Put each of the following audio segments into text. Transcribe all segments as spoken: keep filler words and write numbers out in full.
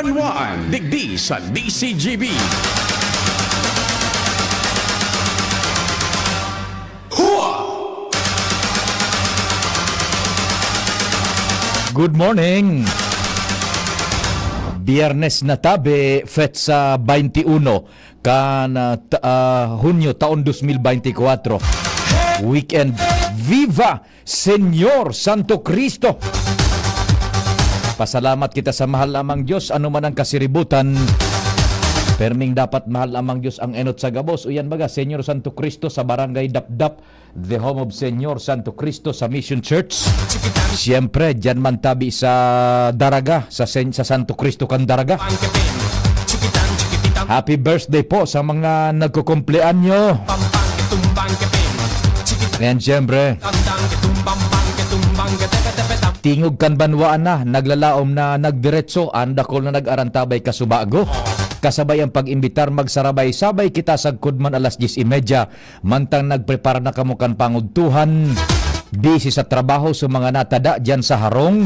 Banwaan, digdi sa D C G B. Hua! Good morning! Biyernes na tabi, petsa twenty-one kan, ah, ta-, ah, Hunyo taon dos mil beintikwatro. Weekend. Viva Señor Santo Cristo! Pasalamat kita sa mahal namang Diyos, ano man ang kasiributan. Perming dapat mahal namang Diyos ang enot sa gabos. Uyan baga, Señor Santo Cristo sa Barangay Dapdap, the home of Señor Santo Cristo sa Mission Church. Siyempre, dyan man tabi sa Daraga, sa Sen-, sa Santo Cristo kan Daraga. Happy birthday po sa mga nagkukumpleanyo. And siyempre, tingog kan banwaan na, naglalaom na, nagdiretso, ang dakul na nag-arantabay kasubago. Kasabay ang pag-imbitar, magsarabay-sabay kita sagkod man alas dyes y media. Mantang nagprepara na kamo kan pangudtuhan, busy sa trabaho, sa mga natada diyan sa harong.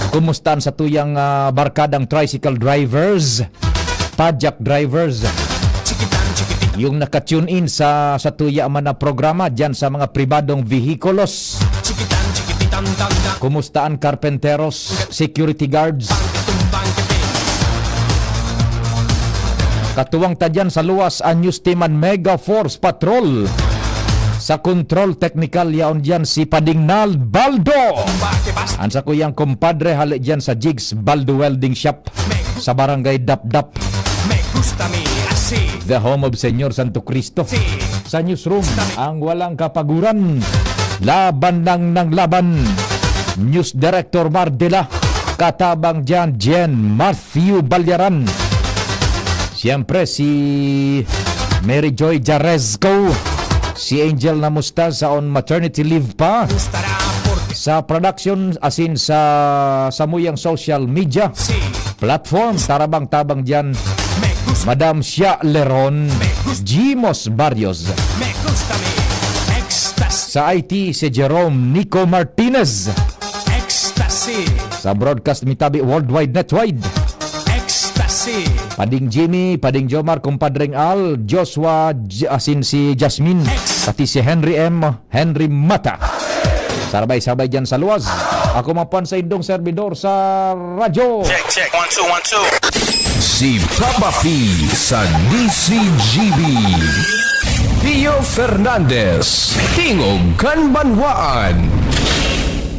Kumusta ang satuyang, ah, barkadang tricycle drivers, padjak drivers, yung naka-tune in sa, sa tuya man na programa diyan sa mga pribadong vehikulos? Kumusta ang karpenteros, security guards? Katuwang ta diyan sa luwas an News Team an Mega Force Patrol. Sa control technical, yaon diyan si Pading Nald Baldo. An sakuyang kumpadre hali diyan sa Jigs Baldo Welding Shop sa Barangay Dapdap. The home of Señor Santo Cristo. Sa newsroom, ang walang kapaguran. Laban lang ng laban. News Director Mardela. Katabang diyan, Jen Matthew Balyaran. Siyempre, si Mary Joy Jarezco. Si Angel Namusta sa on maternity leave pa. Sa production, asin sa samuyang social media platform, tarabang-tabang diyan, Madam Shia Leron, Jimos Barrios. Sa I T, si Jerome Nico Martinez. Sa broadcast, mitabi worldwide, netwide. Pading Jimmy, Pading Jomar, Kumpadreng Al, Joshua, J-, asin si Jasmine, pati si Henry M, Henry Mata. Sarabay-sabay diyan sa luwas. Ako man po an saindong servidor sa radyo. Check, check. One, two, one, two. Si Papa P sa D C G B. Pio Fernandez, Tingog kan Banwaan.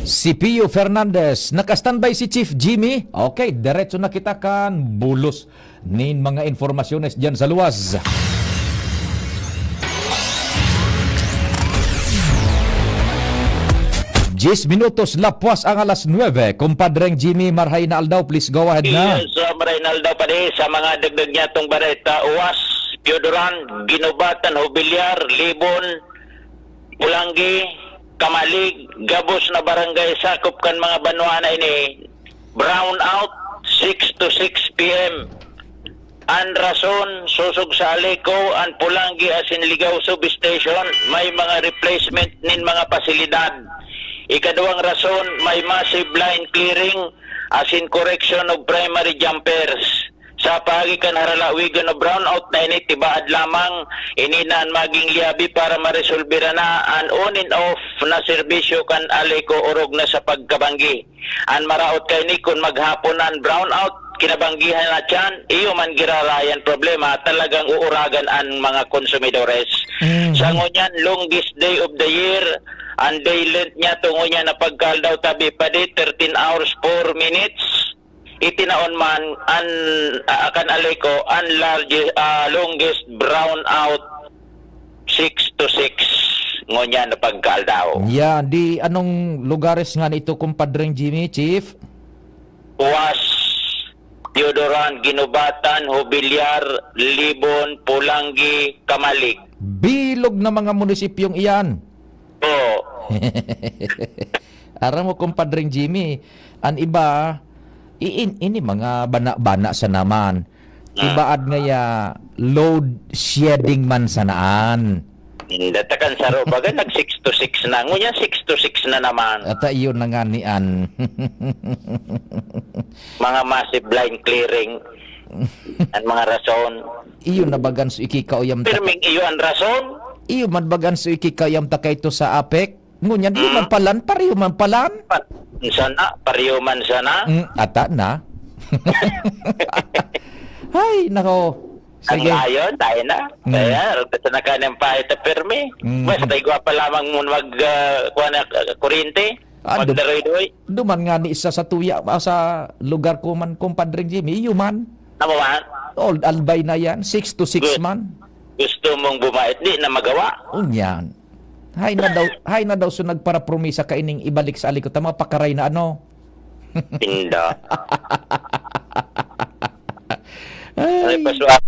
Si Pio Fernandez, naka-standby si Chief Jimmy. Okay, diretso na kita kan bulos nin mga informasyones diyan sa luwas. Diyes minutos lapwas ang alas nuebe. Kumpadreng Jimmy, marhay na aldaw, please go ahead na. Yes, uh, marhay na aldaw, padi, sa mga dagdag niya tong bareta, Uwas, Piodoran, Ginubatan, Hobiliar, Libon, Pulanggi, Kamalig, gabos na barangay sakop kan mga banwa na ini, brown out, six to six P M. An rason, sosog sa Aleco, an Pulanggi asin Ligao Substation, may mga replacement nin mga pasilidad. Ikaduwang rason, may massive line clearing asin correction of primary jumpers. Sa paagi kan haralawigan o brownout na ini, tibaad lamang, ini na an magin liyabi para maresolbera na an on and off na serbisyo kan Aleco orog na sa pagkabanggi. An maraot kaini, kun maghapon na an brownout, kinabanggihan na tiyan, iyo man girarayan problema, talagang uuragan an mga konsumidores. Mhm. Sa ngunyan, longest day of the year, an day length niya to ngunyan na pagkaaldaw, tabi pa di, thirteen hours, four minutes. Itinaon man an, ah, kan Aleco an large-, ah, longest brownout, six to six ngunyan na pagkaaldaw. Yan. Di anong lugares nga nito, Kumpadreng Jimmy, Chief? Uwas, Teodoran, Ginubatan, Hobiliar, Libon, Pulanggi, Kamalig. Bilog na mga munisipyong iyan. Oo. Aram mo, Kumpadreng Jimmy, an iba, i-, in-, ini mga bana-bana sa naman. Ah. Ibaad ngaya, load shedding man sanaan. Datakan saro, baga nag six to six na. Ngunyan, six to six na naman. Ata iyon na nga ni an. Mga massive line clearing. Ang mga rason. Iyo na bagan so ikikauyam ta. Pirming iyo ang rason. Iyo man bagan so ikikauyam ta kayto sa apek. Ngunyan, iyo Hmm? man palan, pareho man palan. Pa-, sana, pareho man sana. Mm, ata na. Ay, nako. Ang Sige. layon, tayo na. Mm. Kaya, sa nakanin pa ito pirmi. Mm. Mas, tayo pa lamang mo mag, ah, kuha na, ah, kuryente. Ah, dum-, Magdaroy-doy. duman nga ni isa sa tuya, ah, sa lugar ko man, Compadre Jimmy, iyo man. Tama ba? Oh, albay na yan, six to six Good. man. Gusto mong bumait, di na magawa. Unyan. Hay na daw, hay na daw so nagparapromisa kaining ibalik sa alikot ta mga pakaray na ano. Tinda. Ay, Ay. paswa-,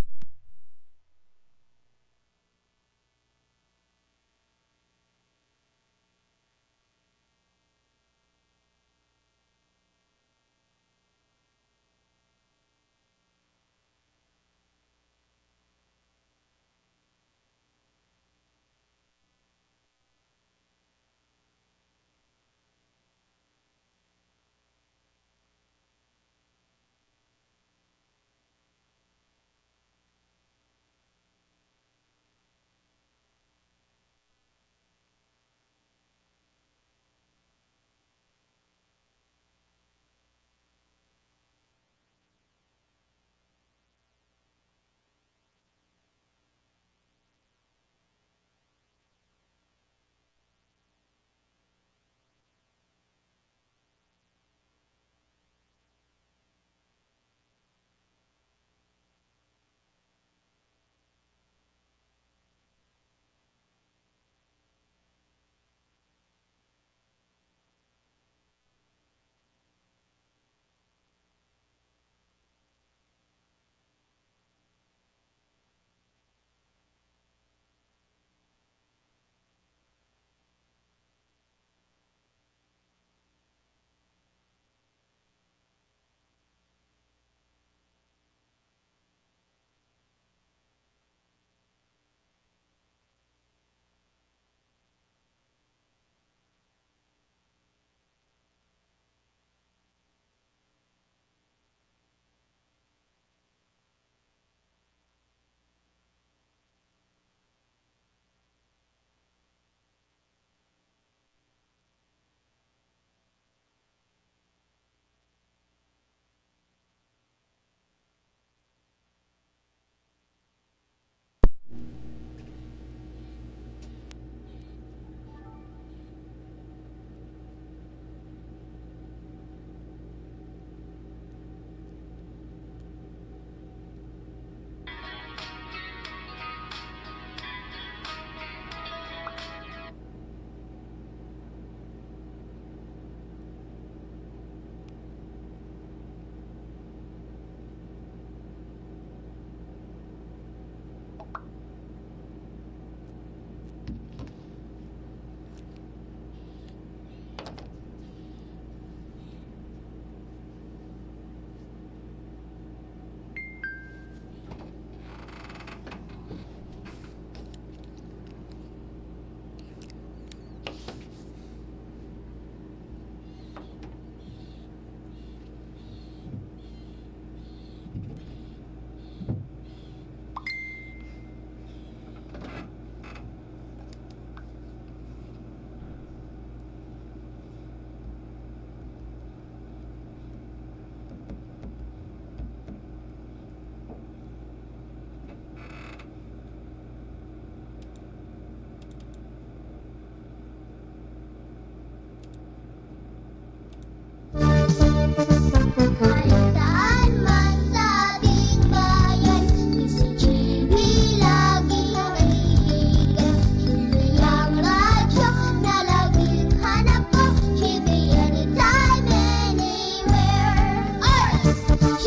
Saan man sa ating bayan, si G B laging naiigan. G B ang radyo na laging hanap ko, G B anytime, anywhere. Oras, G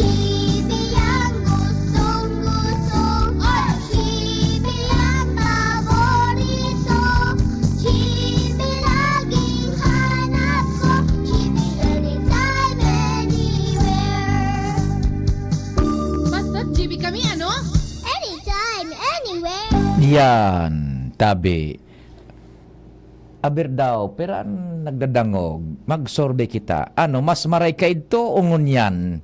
B ang gustong-gusto. Oras, G B ang paborito. G B laging hanap ko. G B anytime, anywhere. Basta't G B kami, ano? Anytime, anywhere. Yan. Tabi. Aber daw, pero an nagdadangog, mag-survey kita. Ano, mas maray kaidto o ngunyan?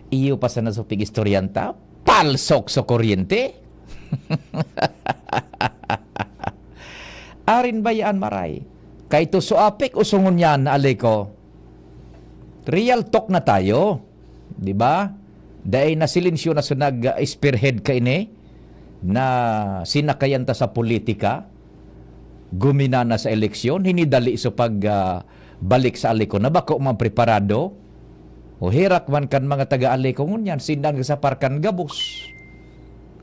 Iyo pa sana sa pig-istoryan ta, palsok sa kuryente. Arin ba yan, maray? Kaito so apek o so ngunyan, Aleco? Real talk na tayo, di ba? Dai na silensyo na sa nag-spearhead kaini na sinakayan ta sa politika, guminana sa eleksyon, hinidali sa pag, ah, balik sa Aleco na bako man preparado. O herak man kan mga taga-Aleco ngunyan, sinda nagsapar kan gabos.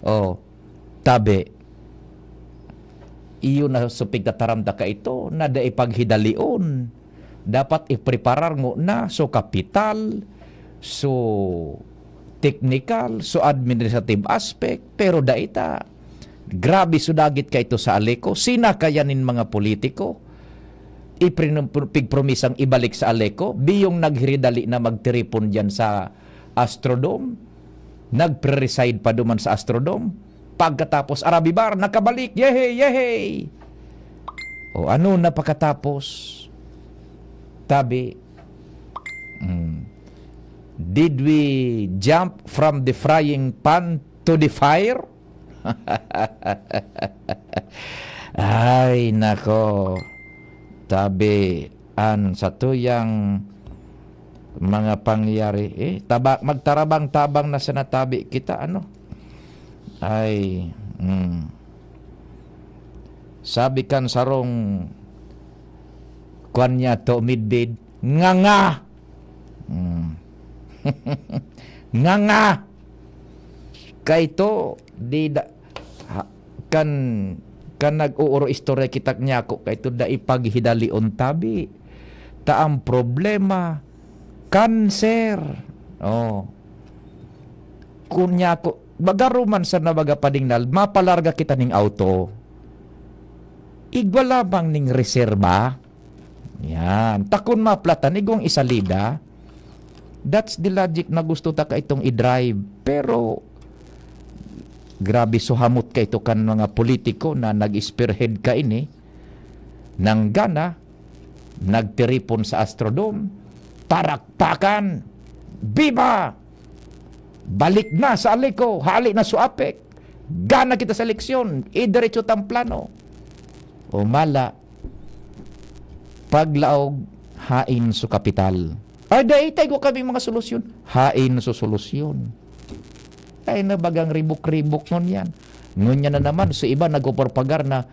O, tabi. Iyo na sa pigtataram ta kaito na dai paghidalion. Dapat ipreparar ngona so kapital, so technical, so administrative aspect, pero dai ta. Grabe so dagit kaito sa Aleco. Sinakayan nin mga politiko. Iprin-, pigpromisang ibalik sa Aleco. Biyong naghiridali na magtiripon diyan sa Astrodome. Nagpre-reside pa duman sa Astrodome. Pagkatapos, Arabibar, nakabalik! Yehey! Yehey! O ano na pakatapos? Tabi, mm, did we jump from the frying pan to the fire? Ay, nako. Tabi, an satuyang mga pangyayari, eh, taba-, magtarabang-tabang na sana tabi kita, ano? Ay, mm. Sabi kan sarong kwan niya to, midbid, "Nganga!" Mm. "Nganga!" Kaito, di da, ha, kan, kan nag-uuro istorya kita nyako, kaito dai paghidalion tabi. Ta ang problema, kanser. Oh. Kun nyako, baga ruman sa nabaga padingnal, mapalarga kita ning auto. Igwa lamang ning reserba. Yan. Ta kun maplatan, igwang isalida. That's the logic na gusto ta kaitong i-drive. Pero, grabe, so hamot kaito kan mga politiko na nag-spearhead kaini. Nanggana, nagtiripon sa Astrodome. Parakpakan! Biba! Balik na sa Aleco, hali na sa apek. Gana kita sa eleksyon, idiretso tang plano. O mala, paglaog, hain so kapital. Ay, dai, tayo kami mga solusyon. Hain so solusyon. Ay, nabagang ribok-ribok ngunyan. Ngunyan na naman, sa iba nagpopropagar na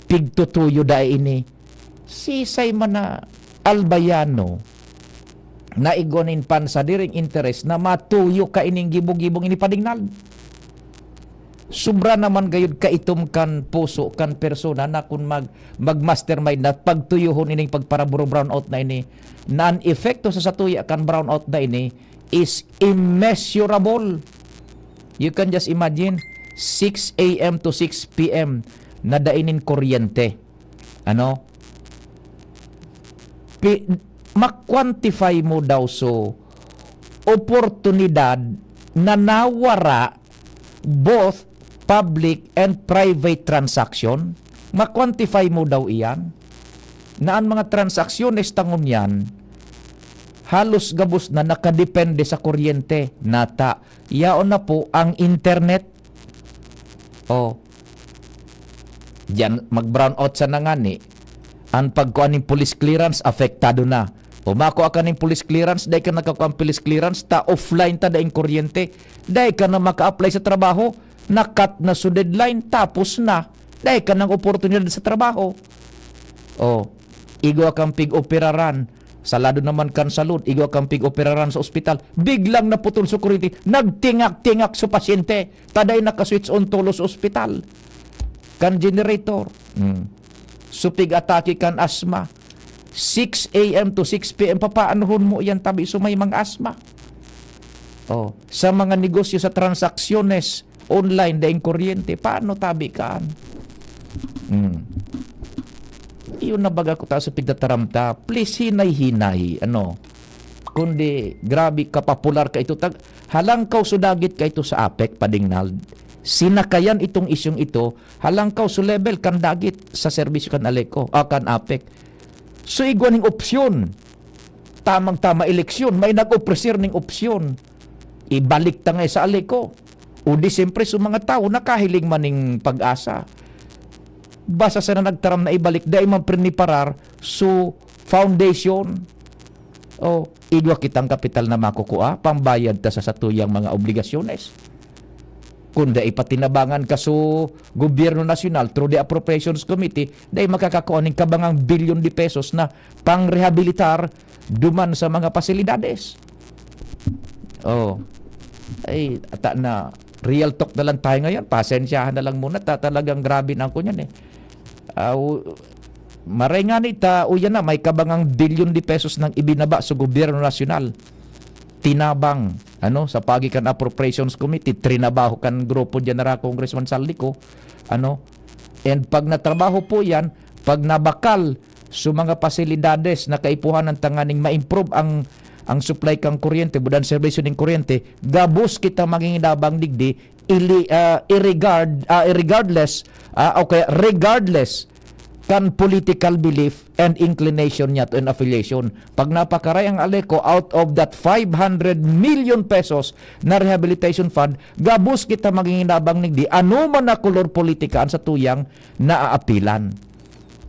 pigtutuyo dai ini. Sisay man na Albayano na igwa nin pansadiring interes na matuyo kaining gibo-gibong ini padingnal. Sobra naman gayud kaitom kan puso kan persona na kun mag-, mag-mastermind na pagtuyohon ining pagparaburo brownout na ini, na an epekto sa satuya kan brownout na ini is immeasurable. You can just imagine, six a m to six p m na dai nin kuryente. Ano? Pi-, ma-quantify mo daw so oportunidad na nawara, both public and private transaction, ma-quantify mo daw iyan, na an mga transaksyones ta ngunyan, halos gabos na nakadepende sa kuryente. Nata, yaon na po ang internet. Oh. Diyan, mag-brownout sa nangani. Ang pagkuha ning police clearance, apektado na. O makua ka ning police clearance, dai ka nakakua ang police clearance, ta offline ta, daing kuryente. Dai ka na maka-apply sa trabaho, na-cut na so deadline, tapos na. Dai ka nang oportunidad sa trabaho. Oh, igwa kang pig-operaran. Sa lado naman kan salud, igwa kang pig-operaran sa ospital. Biglang naputol so kuryente, nagtingak-tingak so pasyente. Ta dai naka-switch on tulos sa ospital. Kan generator. Hmm. So pig-atake kan asma. Six a m to six p m, papaanohon mo iyan tabi so may mga asma? Oh, sa mga negosyo, sa transaksyones online, daing kuryente, paano tabi kaan? Hmm. Iyon na baga ko ta sa pigtataram ta. Please, hinay-hinay, ano. Kundi, grabe, kapopular kaito. Tag-, halangkaw so dagit kaito sa apek, padingnal. Sinakayan itong isyung ito, halangkaw sa level kan dagit sa serbisyo kan ALECO, ah, kan APEC. So, igwa ning opsyon. Tamang-tama eleksyon, may nag-opreser ning opsyon. Ibalik ta ngaya sa ALECO. O di, siyempre, sa mga tawo, nakahiling man ning PAGASA. Basta sana nagtaram na ibalik, dai man priniparar, so, foundation. O, igwa kitang kapital na makukua, pambayad ta sa satuyang mga obligasyones. Kung dai pa tinabangan ka sa gobyerno nasyonal through the Appropriations Committee, dai makakakua ning kabangang bilyon de pesos na pangrehabilitar duman sa mga pasilidades. Oh. Ay, ata na, real talk na lang tayo ngayon. Pasensyahan na lang muna. Ta-, talagang grabe na ako niyan eh. Ah, u-, maray nga ni ta, o yan na, may kabangang bilyon de pesos nang ibinaba sa gobyerno nasyonal. Tinabang, ano, sa pagi kan Appropriations Committee, trinabaho kan grupo diyan na Congressman Saldico, ano, and pag natrabaho po yan, pag nabakal sa mga pasilidades na kaipuhanan tanganing ma-improve ang, ang supply kan kuryente, budan serbisyo ning kuryente, gabos kita manginginabang digdi, ili-, ah, irregard-, ah, irregardless, ah, o kaya regardless kan political belief and inclination niya to an affiliation. Pag napakaray ang ALECO, out of that five hundred million pesos na rehabilitation fund, gabos kita manginginabang digdi, ano man na kolor politika an satuyang naaapilan.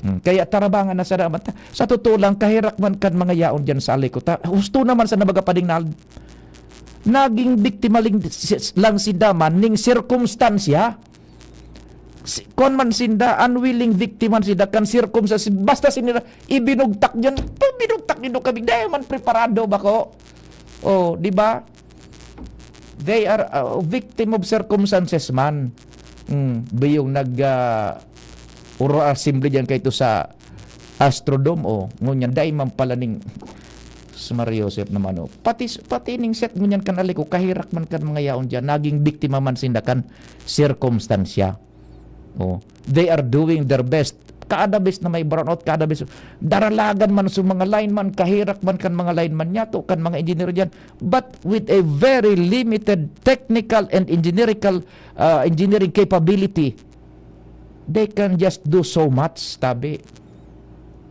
Hmm, kaya tarabangan na sana man ta. Sa totoo lang, kaherak man kan mga yaon diyan sa ALECO. Ta-, husto naman sana baga, Pading Nald. Naging biktima ling-, si-, lang sinda man ning sirkumstansya. Si-, kuwan man sinda, unwilling victim man sinda kan sirkumstansya. Basta sinira, ibinugtak diyan, pag binugtak nindo kami, dai man preparado bako. Oh, di ba? They are, uh, victim of circumstances man. Hmm, bayong nag, ah, Oral Assembly diyan kaito sa Astrodome, oh. Ngunyan, dai man pala ning, si Maria Joseph naman, oh. Pati, pati ning set ngunyan kan ALECO, kaherak man kan mga yaon diyan, naging biktima man sinda kan sirkumstansya. Oh. They are doing their best. Kada bes na may brownout, kada bes, daralagan man sa mga lineman, kaherak man kan mga lineman niyato, kan mga engineer diyan, but with a very limited technical and engineerical, uh, engineering capability, they can just do so much, tabi.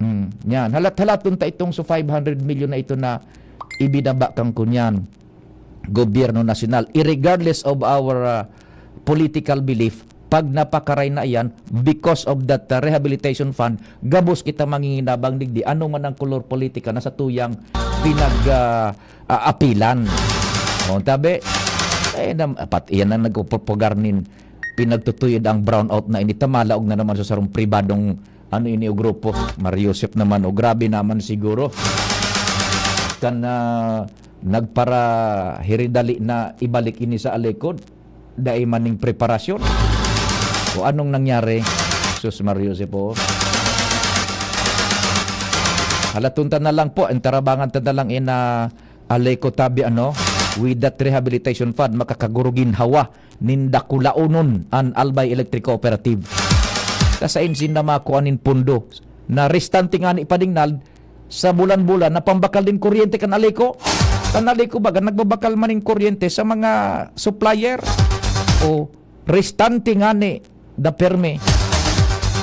Hmm, yan. Halat-halaton ta itong sa five hundred million na ito na ibinaba kan kunyan gobyerno nasyonal, irregardless of our, uh, political belief, pag napakaray na iyan, because of that, uh, rehabilitation fund, gabos kita manginginabang digdi, ano man ang kolor politika na satuyang pinag, uh, uh, apilan. O, tabi, eh, na, apat, iyan ang nagpupupugar nin pinagtutuyod ang brownout na ini, ta malaog na naman sa sarong pribadong, ano ini, o grupo. Maria Joseph naman, o grabe naman siguro. Kan, ah, nagparahiridali na ibalik ini sa ALECO, dai man ning preparasyon. O anong nangyari? Sus, Maria Joseph, oh. Halaton ta na lang po, ang tarabangan ta na lang in, ah, ALECO tabi, ano, with that rehabilitation fund, makakagurugin hawa nin dakulaonon an Albay Electric Cooperative. Kasain sinda makua nin pundo na restante ngani, Pading Nald, sa bulan-bulan na pambakal nin kuryente kan ALECO. Kan ALECO baga nagbabakal man nin kuryente sa mga supplier. O restante ngani na permi.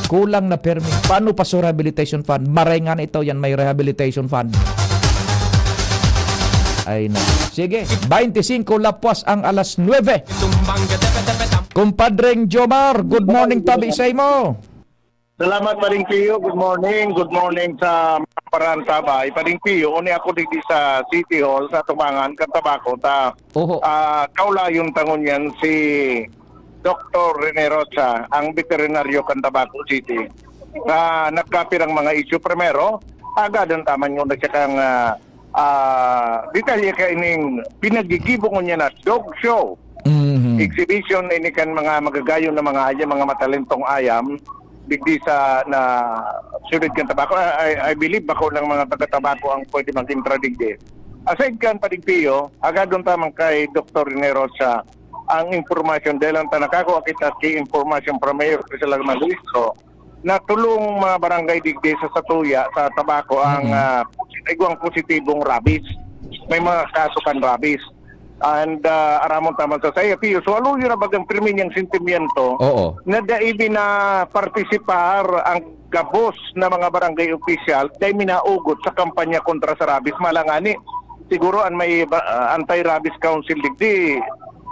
Kulang na permi. Paano pa sa rehabilitation fund? Maray nga na ito, yan may rehabilitation fund. Ay na. Sige, twenty-five lapwas ang alas nuebe. Kumpadreng Jomar, good morning tabi sa imo. Salamat, Pading Pio. Good morning. Good morning sa mga parang tabay. Pading Pio, uni ako digdi sa City Hall, sa Tubangan, kan Tabaco, ta, Oho. ah, kaulayon ta ngunyan si Doktor Rene Rocha, ang veterinaryo kan Tabaco City. Sa nagkapirang mga issue, primero, agadon ta man ngunyan siya kang, ah, ah, detalye kaining pinagigibo ngunyan na dog show. Mhm. Exhibition ini kan mga magagayon na mga ayam, mga matalentong ayam, digdi sa na siyudad kan Tabaco. I, I, I believe bako lang mga taga Tabaco ang pwede mag-intra digdi. Aside kan Pading Pio, agadon ta man kay Doktor Rene Rocha ang impormasyon, dahil lang ta nakakua kita ki impormasyon from Mayor Priscilla Maluistro, na tulong mga barangay digdi sa Satuya, sa Tabaco, ang, Mm. ah, igwang positibong rabies. May mga kaso kan rabies. And, ah, aramon ta man sa, sa F P U. So, aluyon na bagang pirmi niyang sentimiento Oo. na dai binapartisipar ang gabos na mga barangay official dai minaugot sa kampanya kontra sa rabies. Malangani, siguro an may ba-, ah, Anti-Rabies Council digdi,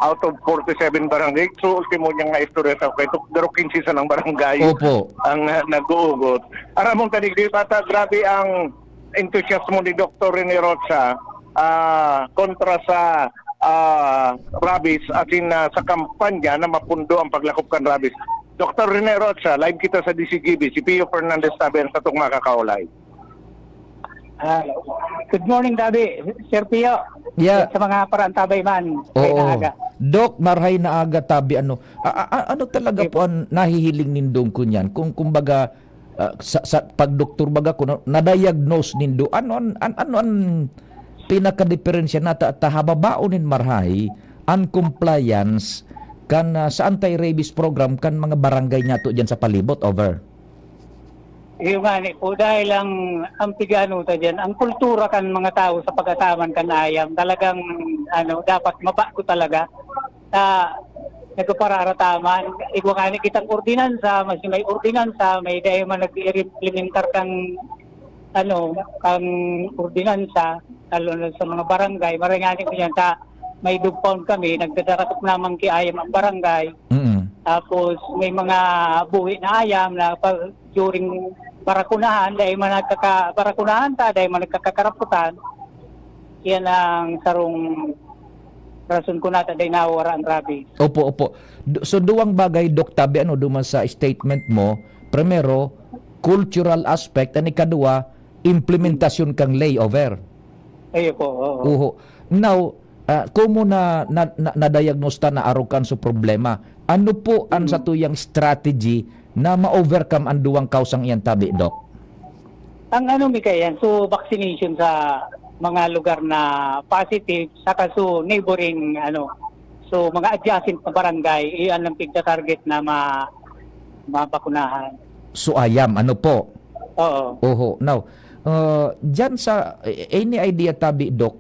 out of forty-seven barangay, so ultimo niyang nga istorya sa kay Tok-, pero quince sanang barangay Opo. ang, ah, nag-uugot. Aramon ta digdi, bata, grabe ang entusiasmo ni Doktor Rene Rocha, ah, kontra sa, ah, rabies, as in, ah, sa kampanya na mapundo ang paglakop kan rabies. Doktor Rene Rocha, live kita sa D Z G B, si Pio Fernandez Tabi ang satong makakaulay. Ah, good morning, Tabi. Sir Pio. Yeah. Sa mga paraantabay man, kay Oo. naaga. Doc, marhay na aga, Tabi, ano, a-, a-, a-, ano talaga Okay. po ang nahihiling nindong kunyan? Kung, kumbaga, ah, sa, sa pagdoktor baga, kung na, na-diagnose nindo, ano an, an, ano an pinakadiperensya na ta, ta hababaon nin marhay, an compliance kan, ah, sa anti-rabies program kan mga barangay niyato diyan sa palibot, over? Iyo nga ni po, dahil ang, ang pigano ta diyan, ang kultura kan mga tao sa pag-ataman kan ayam, talagang, ano, dapat mabago talaga. Sa nagpapararataman, igwa nga ni kitang ordinansa, mas may ordinansa, may dai man nag-implementar kang, ano, kang ordinansa, lalo na sa mga barangay. Maray nga ni ko yan, sa may dog pound kami, nagdadarakop naman ki ayam ang barangay. Mm. Tapos may mga buhi na ayam na pag during barakunahan, dai man nagkaka-, barakunahan ta, dai man nagkakakaraputan. Yan ang sarong rason ko nata dai nawawara ang rabies. Opo, opo. Du-, so, duwang bagay, Doc Tabi, ano, duman sa statement mo. Primero, cultural aspect. An ikaduwa, implementasyon kang layover. Ay, opo, oo. Oho. Now, ah, komo na, na, na, na-diagnose ta na arog kan sa problema, ano po ang Mm. satuyang strategy na ma-overcome an duwang kausang iyan, Tabi, Doc? Ang ano mi kaya, so vaccination sa mga lugar na positive, saka so neighboring, ano, so mga adjacent na barangay, iyan ang pigta-target na ma-, mabakunahan. So, ayam, ano po? Oo. Oho. Now, ah, diyan sa, a-, any idea, Tabi, Doc,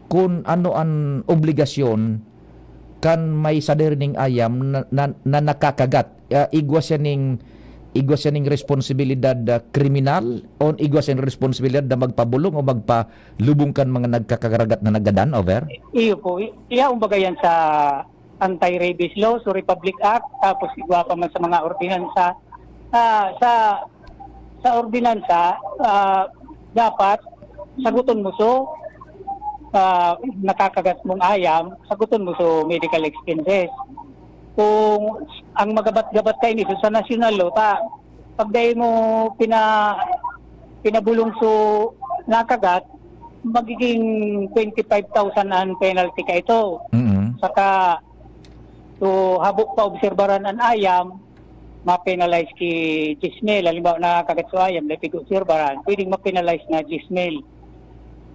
kung ano an obligasyon kan may sadiri ning ayam na, na, na nakakagat? Ah, igwa siya ning, igwa siya ning responsibilidad, ah, kriminal o igwa siya ning responsibilidad na magpabolong o magpalubong kan mga nagkakaragat na naggadan, over? Iyo po. I-, iya, kumbaga yan sa anti-rabies law, so Republic Act, tapos igwa pa man sa mga ordinansa. Ah, sa, sa ordinansa, ah, dapat saguton mo so, ah, nakakagat mong ayam, saguton mo so medical expenses. Kung ang magabat-gabat kaini, so sa national law, ta, pag dai mo pina-, pinabulong so nakagat, magiging twenty-five thousand ang penalty ka ito. Mm. Saka, so, habo pa obserbaran an ayam, ma-penalize ki diyes mil. Halimbawa, nakagat so ayam, dai pig-obserbaran, pwedeng ma-penalize na diyes mil.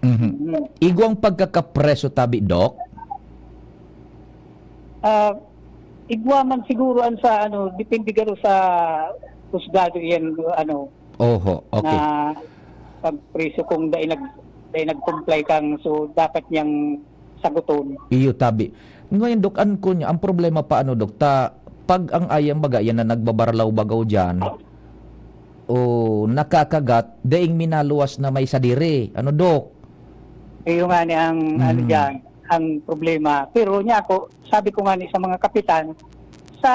Mhm. Mm. Igwang pagkakapreso, Tabi, Doc? Ah, igwa man siguro an sa, ano, depende garo sa husgado iyan, ano, Oho, okay. na pagpriso kung dai nag-, dai nag-comply kang, so, dapat niyang saguton. Iyo, tabi. Ngayon, Dok, an kunya, ang problema pa, ano, Dok, ta, pag ang ayam, baga, yan na nagbabarlaw-bagaw diyan, o nakakagat, daing minaluwas na may sadiri. Ano, Dok? Iyo nga ni ang, ano Mm. diyan, ang problema. Pero niya ako, sabi ko nga ni sa mga kapitan, sa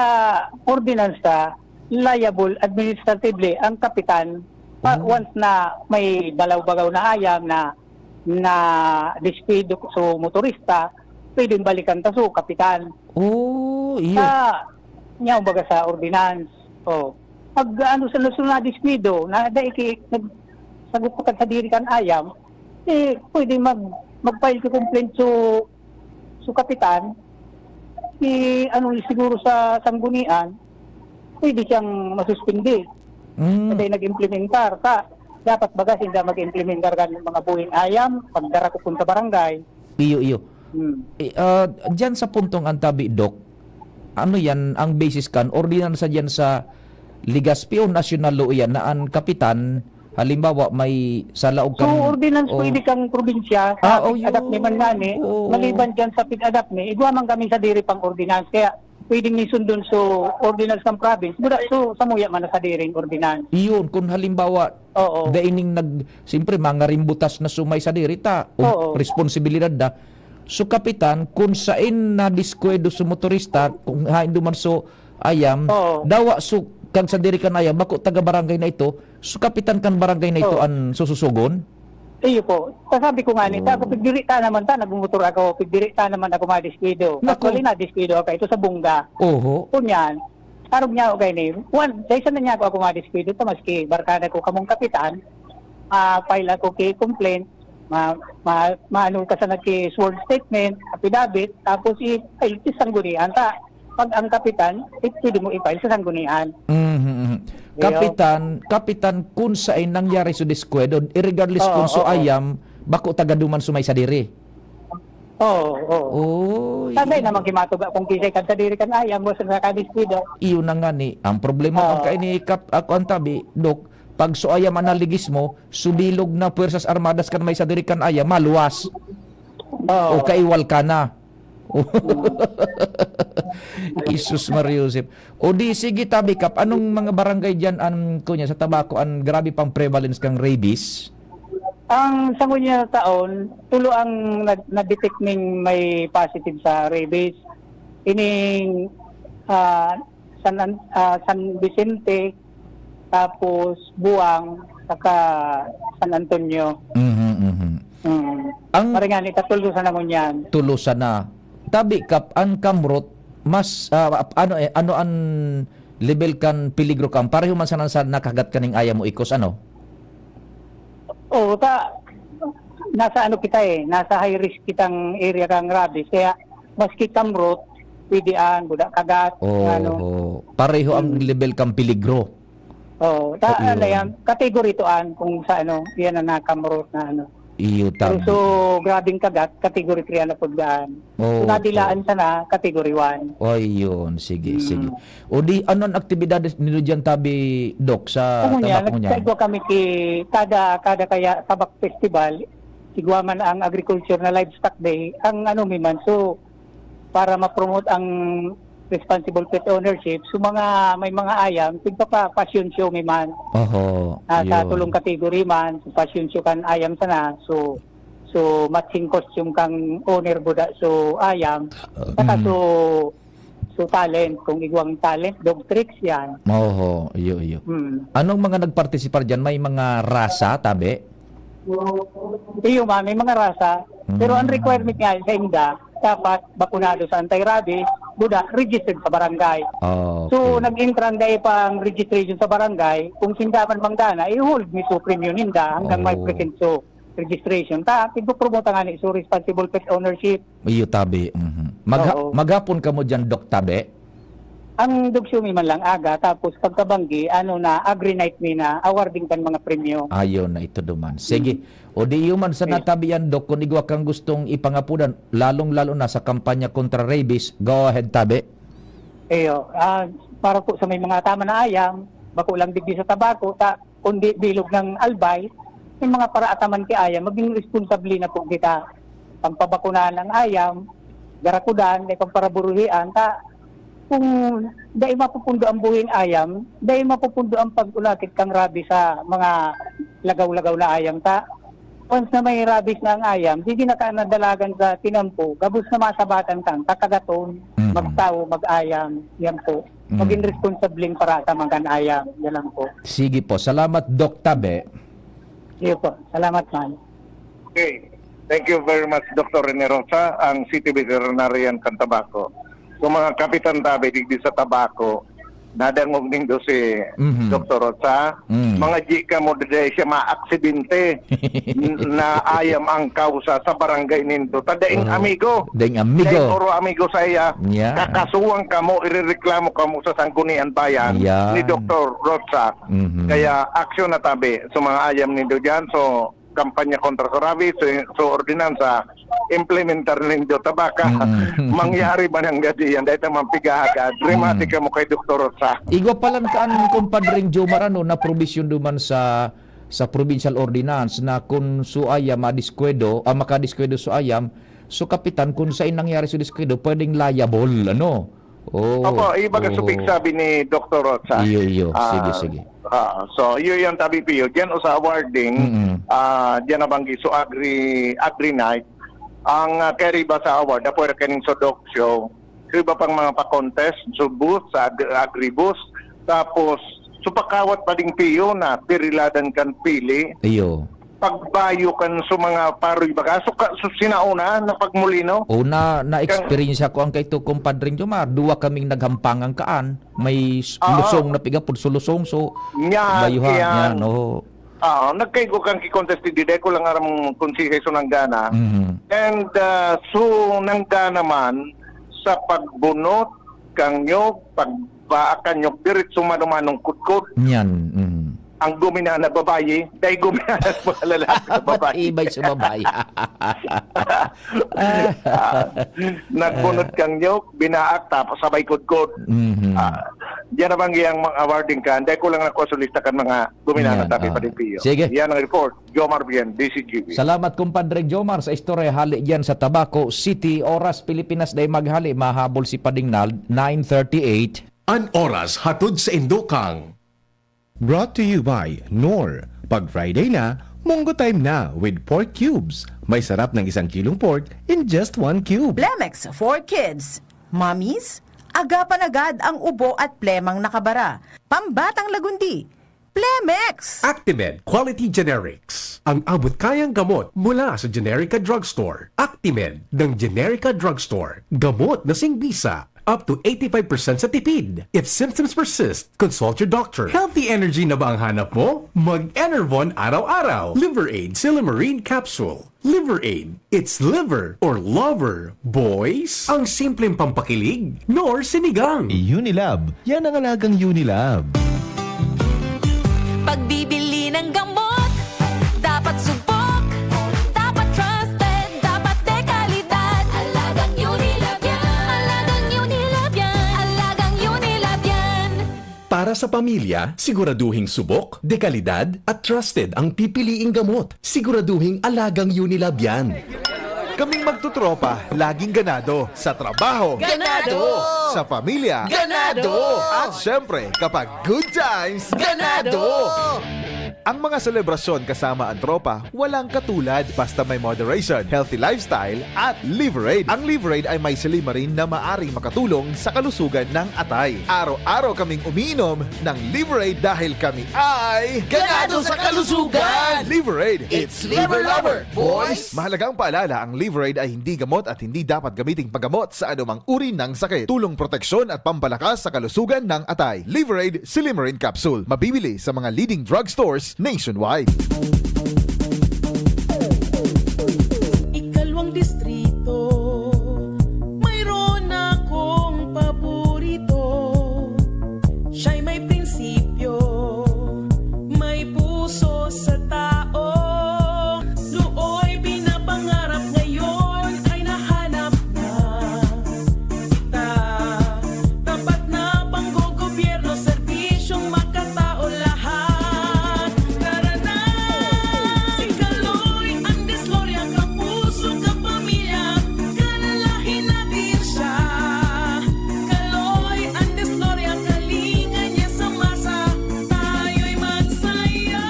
ordinansa, liable administratively ang kapitan pa, Oh. once na may balaw-bagaw na ayam na, na diskwido sa motorista, pwedeng balikan ta sa kapitan. Oh, iyo. Sa, niya, kumbaga sa ordinance. Oh. Pag, ano, sa Luzon na diskwido, na dai ki-, nag-, sagot ko sa diri kan ayam, eh, pwede mag-, mag-file ka complaint sa, sa kapitan, si, ano, siguro sa sanggunian, pwede siyang masuspindi. Mm. Kasi nag-implementar ka. Dapat baga sinda mag-implementar kan mga buhing ayam, pagdara ko kun sa barangay. Iyo, iyo. Hmm. Eh, ah, diyan sa puntong antabi, Doc, ano yan, ang basis kan, ordinansa diyan sa Legazpi o national law yan na ang kapitan Halimbawa, may sa laog So, kan ordinance o pwede kang probinsya, sa Ah, oh, PID-ADAPNI man yun. Ngani, Oo. maliban dyan sa PID-ADAPNI, igwa man kami sadiri pang ordinance. Kaya pwedeng nisundon so ordinance kan province, buda so samuya man na sadiring ordinance. Iyon, kung halimbawa, Oo. daining nag-, siyempre, mga rimbutas na sumay sadiri ta, o Oo. responsibilidad da. So, kapitan, kung sain na diskuedo so motorista, kung hain duman so ayam, Oo. dawa so kag sadiri kan ayam, bako taga barangay na ito, so kapitan kan barangay na ito Oo. an sususugon? Iyo po. Kasabi ko nga ni, ta, Oh. pigdiri ta naman ta, nagmumotor ako, pigdiri ta naman ako madiskuido. Naku. Actually, nadiskuido ako ito sa Bunga. Oho. Kunyan, arog niya ako kayo ni, one, sa isa na niya ako, ako madiskuido, ta maski barkada ko kamong kapitan, ah, file ako ki complaint, ma, ma, maano ka sa nagki sworn statement, affidavit, tapos i, ay, isanggunian ta. Pag ang kapitan, i, pwede mo i-file sa sanggunian. Mhm, mhm. Iyo. Kapitan, kapitan, kung sain nangyari so diskuedo, irregardless Oo, kung so oo. ayam, bako taga duman so may sadiri. Oo, oo. Oy. Sabay naman kimatuga kung kisay kan sadiri kan ayam, basta nakadiskuido. Iyo na nga ni, ang problema Oo. pagka ini kap-, ako ang tabi, Dok, pag so ayam an naligis mo, subilog na Puwersas Armadas kan may sadiri kan ayam, maluwas. Oo. O kaiwal ka na. Jesus Maria Joseph. O di, sige, tabi, Kap, anong mga barangay diyan an, kunya, sa Tabaco, an grabe pang prevalence kang rabies? Ang sa ngunyan na taon, tulo ang na, na-detect ning may positive sa rabies. Ining, ah, San An-, ah, San Vicente, tapos Buang, saka San Antonio. Mhm, mhm. Mm. Ang Paringan, ikatulo sa nangunyan. Tulo sana. Tabi, Kap, an kamrot, mas, ah, ap-, ano, eh, ano an lebel kan peligro kan? Pareho man sana sa nakagat kaning ayam o ikos, ano? Oo, ta, nasa ano kita eh, nasa high risk kitang area kang rabies. Kaya maski kamrot, pwede an, buda kagat, Oo. ano. Pareho ang Hmm. lebel kan peligro. Oo, ta, Ayun. ano yan, category two an kung sa ano, yan ang nakamrot na ano. Iyo, Pero tama. so, grabing kagat, category three an napudaan. Oo, So, nadilaan oo. sana, category one. Ayun, sige, Hmm. sige. O di, ano ang aktibidades ninyo diyan, tabi, Doc, sa Kung niya, Tabaco niya? nagkaigwa kami ki, kada, kada kaya Tabak Festival, igwa man ang agriculture na livestock day, ang ano mi man, so, para ma-promote ang responsible pet ownership, so mga, may mga ayam, tigpapa-fashion show mi man. Oho, Ah, sa yun. tulong category man, so fashion show kan ayam sana, so, so matching costume kang owner buda, so ayam, saka Mm. so, so talent, kung igwang talent, dog tricks yan. Oho, iyo, iyo. Mm. Anong mga nagpartisipar diyan? May mga rasa, tabi? Iyo man, may mga rasa. Pero ang Mm. requirement nga sa inda, dapat bakunado sa anti-rabies, buda, registered sa barangay. Ah, So, okay. nag-intrang dai pang registration sa barangay, kung sinda man manggana, i-hold mi so premyo ninda hanggang may Oh. present so registration. Ta, tigpo-promote nga ni so responsible pet ownership. Iyo, tabi. Mhm. Magha-, Oo. maghapon kamo diyan, Doc, tabi? Ang dugso mi man lang aga, tapos pagkabanggi, ano na, agri night mi na, awarding kan mga premyo. Ayun na ito duman. Sige. Mm. O di iyo man sa Sige. natabi yan, Doc, kung igwa kang gustong ipangapudan, lalong-lalo na sa kampanya kontra rabies, go ahead, tabi. Iyo, ah, para po sa may mga tama na ayam, bako lang digdi sa Tabaco, ta, kundi bilog ng Albay, may mga paraataman ki ayam, maging responsable na po kita. Pampabakunahan ang ayam, garakudan, may pamparaburuhian, ta, kung dai mapupundo ang buhing ayam, dai mapupundo ang pag-ulakit kang rabies sa mga lagaw-lagaw na ayam, ta. Once na may rabies na ang ayam, di na ka nadalagan sa tinampo, gabos na masabatan kang kakagaton, Mhm. magtawo, mag-ayam, yan po. Maging Mhm. responsableng paraataman kan ayam, yan lang po. Sige po. Salamat, Doc Tabe. Sige po. Salamat, man. Okay. Thank you very much, Doctor Rene Rosa, ang City Veterinarian kan Tabaco. So, mga kapitan tabi, digdi sa Tabaco, nadangog nindo si Mhm. Doktor Rosa, Mm. mga di kamo dede siya maaksidente n-, na ayam ang kausa sa barangay nindo. Ta daing Oo. amigo. Daing amigo. Daing oro amigo sa iya. Yeah. Kakasuhan kamo, irereklamo kamo sa Sanggunian Bayan Yan. ni Doktor Rosa. Mhm. Kaya aksyon na tabi sa mga ayam nindo diyan. So, kampanya kontra sa rabies, so, so ordinansa, implementar nindo ta baka Mm. mangyari man ang gadi yan, dahil naman pigahagad. Remate Mm. kamo kay Doktor Rosa. Igwa pa lang kaan, kumpadring Jomar, ano, na probisyon duman sa, sa provincial ordinance na kun su ayam madiskwado, ah, makadiskwado su ayam, su kapitan kun saen nangyari su diskwado, pwedeng liable, ano? Oh, Opo, iba ka oo. Supik sabi ni Doktor Rocha. Iyo, iyo. Sige, Ah, sige. ah, so, iyo yan tabi Pio. Diyan o sa awarding, Mm-mm. ah, diyan nabanggit. So, agri, agri night. Ang uh, kaya iba sa award, apoy ra kaning Sodok Show. So, iba pang mga pa-contest, so booth, sa ag- agri booth. Tapos, so pakawat pa ding Pio na piriladan kan pili. Iyo. Pagbayo kan so mga paroy baga. So, ka, so sinauna na pagmulino. O na, na-experience ako ang kay to, kumpadring Jomar. Duwa kaming naghampangan kaan. May s- Ah, lusong na pigapod, so lusong. So, Nya, bayuhan. kaya- Yan, oh. Ah, nagkaigo kan ki-contest di ko lang aram kung si Heso Nanggana. Mhm. And uh, so Nanggana man sa pagbunot kang nyog, pagbaak kan nyog, diretso manumanong kudkod. Yan. Mhm. Ang guminana babayi, dahil guminana sa mga lalaki na babayi. Ibay sa babae. Ah, nagbunot kang nyog, binaak, tapos sabay kudkod. Mhm. Ah, diyan na bang iyang mga awarding ka? Hindi ko lang nakuha sa lista kan mga guminana Yan, tapi ah. pa rin Pio. Sige. Yan ang report. Jomar Bien, D C G B. Salamat, kumpadre Jomar, sa istorya hali diyan sa Tabaco City. Oras Pilipinas Day maghali, mahabol si Pading Nald, nine thirty-eight. An oras hatod sa indokang. Brought to you by Knorr. Pag Friday na, Munggo Time na with pork cubes. May sarap ng isang kilong pork in just one cube. Plemex for Kids. Mommies, agapan agad ang ubo at plemang nakabara. Pambatang lagundi. Plemex! Actimed Quality Generics. Ang abot kayang gamot mula sa Generica Drugstore. Actimed ng Generica Drugstore. Gamot na singbisa. Up to eighty-five percent sa tipid. If symptoms persist, consult your doctor. Healthy energy na ba ang hanap mo? Mag-Enervon araw-araw. Liver Aid Silymarin Capsule. Liver Aid. It's liver or lover, boys. Ang simpleng pampakilig, nor sinigang. Unilab. Yan ang alagang Unilab. Pagbibili ng gamot, dapat subok, dapat trusted, dapat dekalidad. Alagang Unilab yan. Alagang Unilab yan. Alagang Unilab yan. Para sa pamilya, siguraduhing subok, dekalidad, at trusted ang pipiliing gamot. Siguraduhing alagang Unilab yan. Kaming magtutropa, laging ganado. Sa trabaho, Ganado! Sa pamilya, Ganado! At syempre, kapag good times, Ganado! Ang mga selebrasyon kasama ang tropa, walang katulad basta may moderation, healthy lifestyle, at Liverade. Ang Liverade ay may silymarin na maaring makatulong sa kalusugan ng atay. Araw-araw kaming umiinom ng Liverade dahil kami ay Ganado sa kalusugan! Liverade. It's Liver Lover, boys! Mahalagang paalala, ang Liverade ay hindi gamot at hindi dapat gamiting paggamot sa anumang uri ng sakit. Tulong proteksyon at pampalakas sa kalusugan ng atay. Liverade Silymarin Capsule. Mabibili sa mga leading drugstores nationwide. Ikalawang distrito, mayroon akong paborito. Siya'y may prinsipyo, may puso sa tao. Nooy pinapangarap, ngayon ay nahanap na kita. Tapat na panggogobyerno, serbisyong makatao lahat. Tara na! Si Kaloy Andres Loria, kapuso, kapamilya, kalalahi natin siya. Kaloy Andres Loria, kalinga niya sa masa, tayo'y magsaya.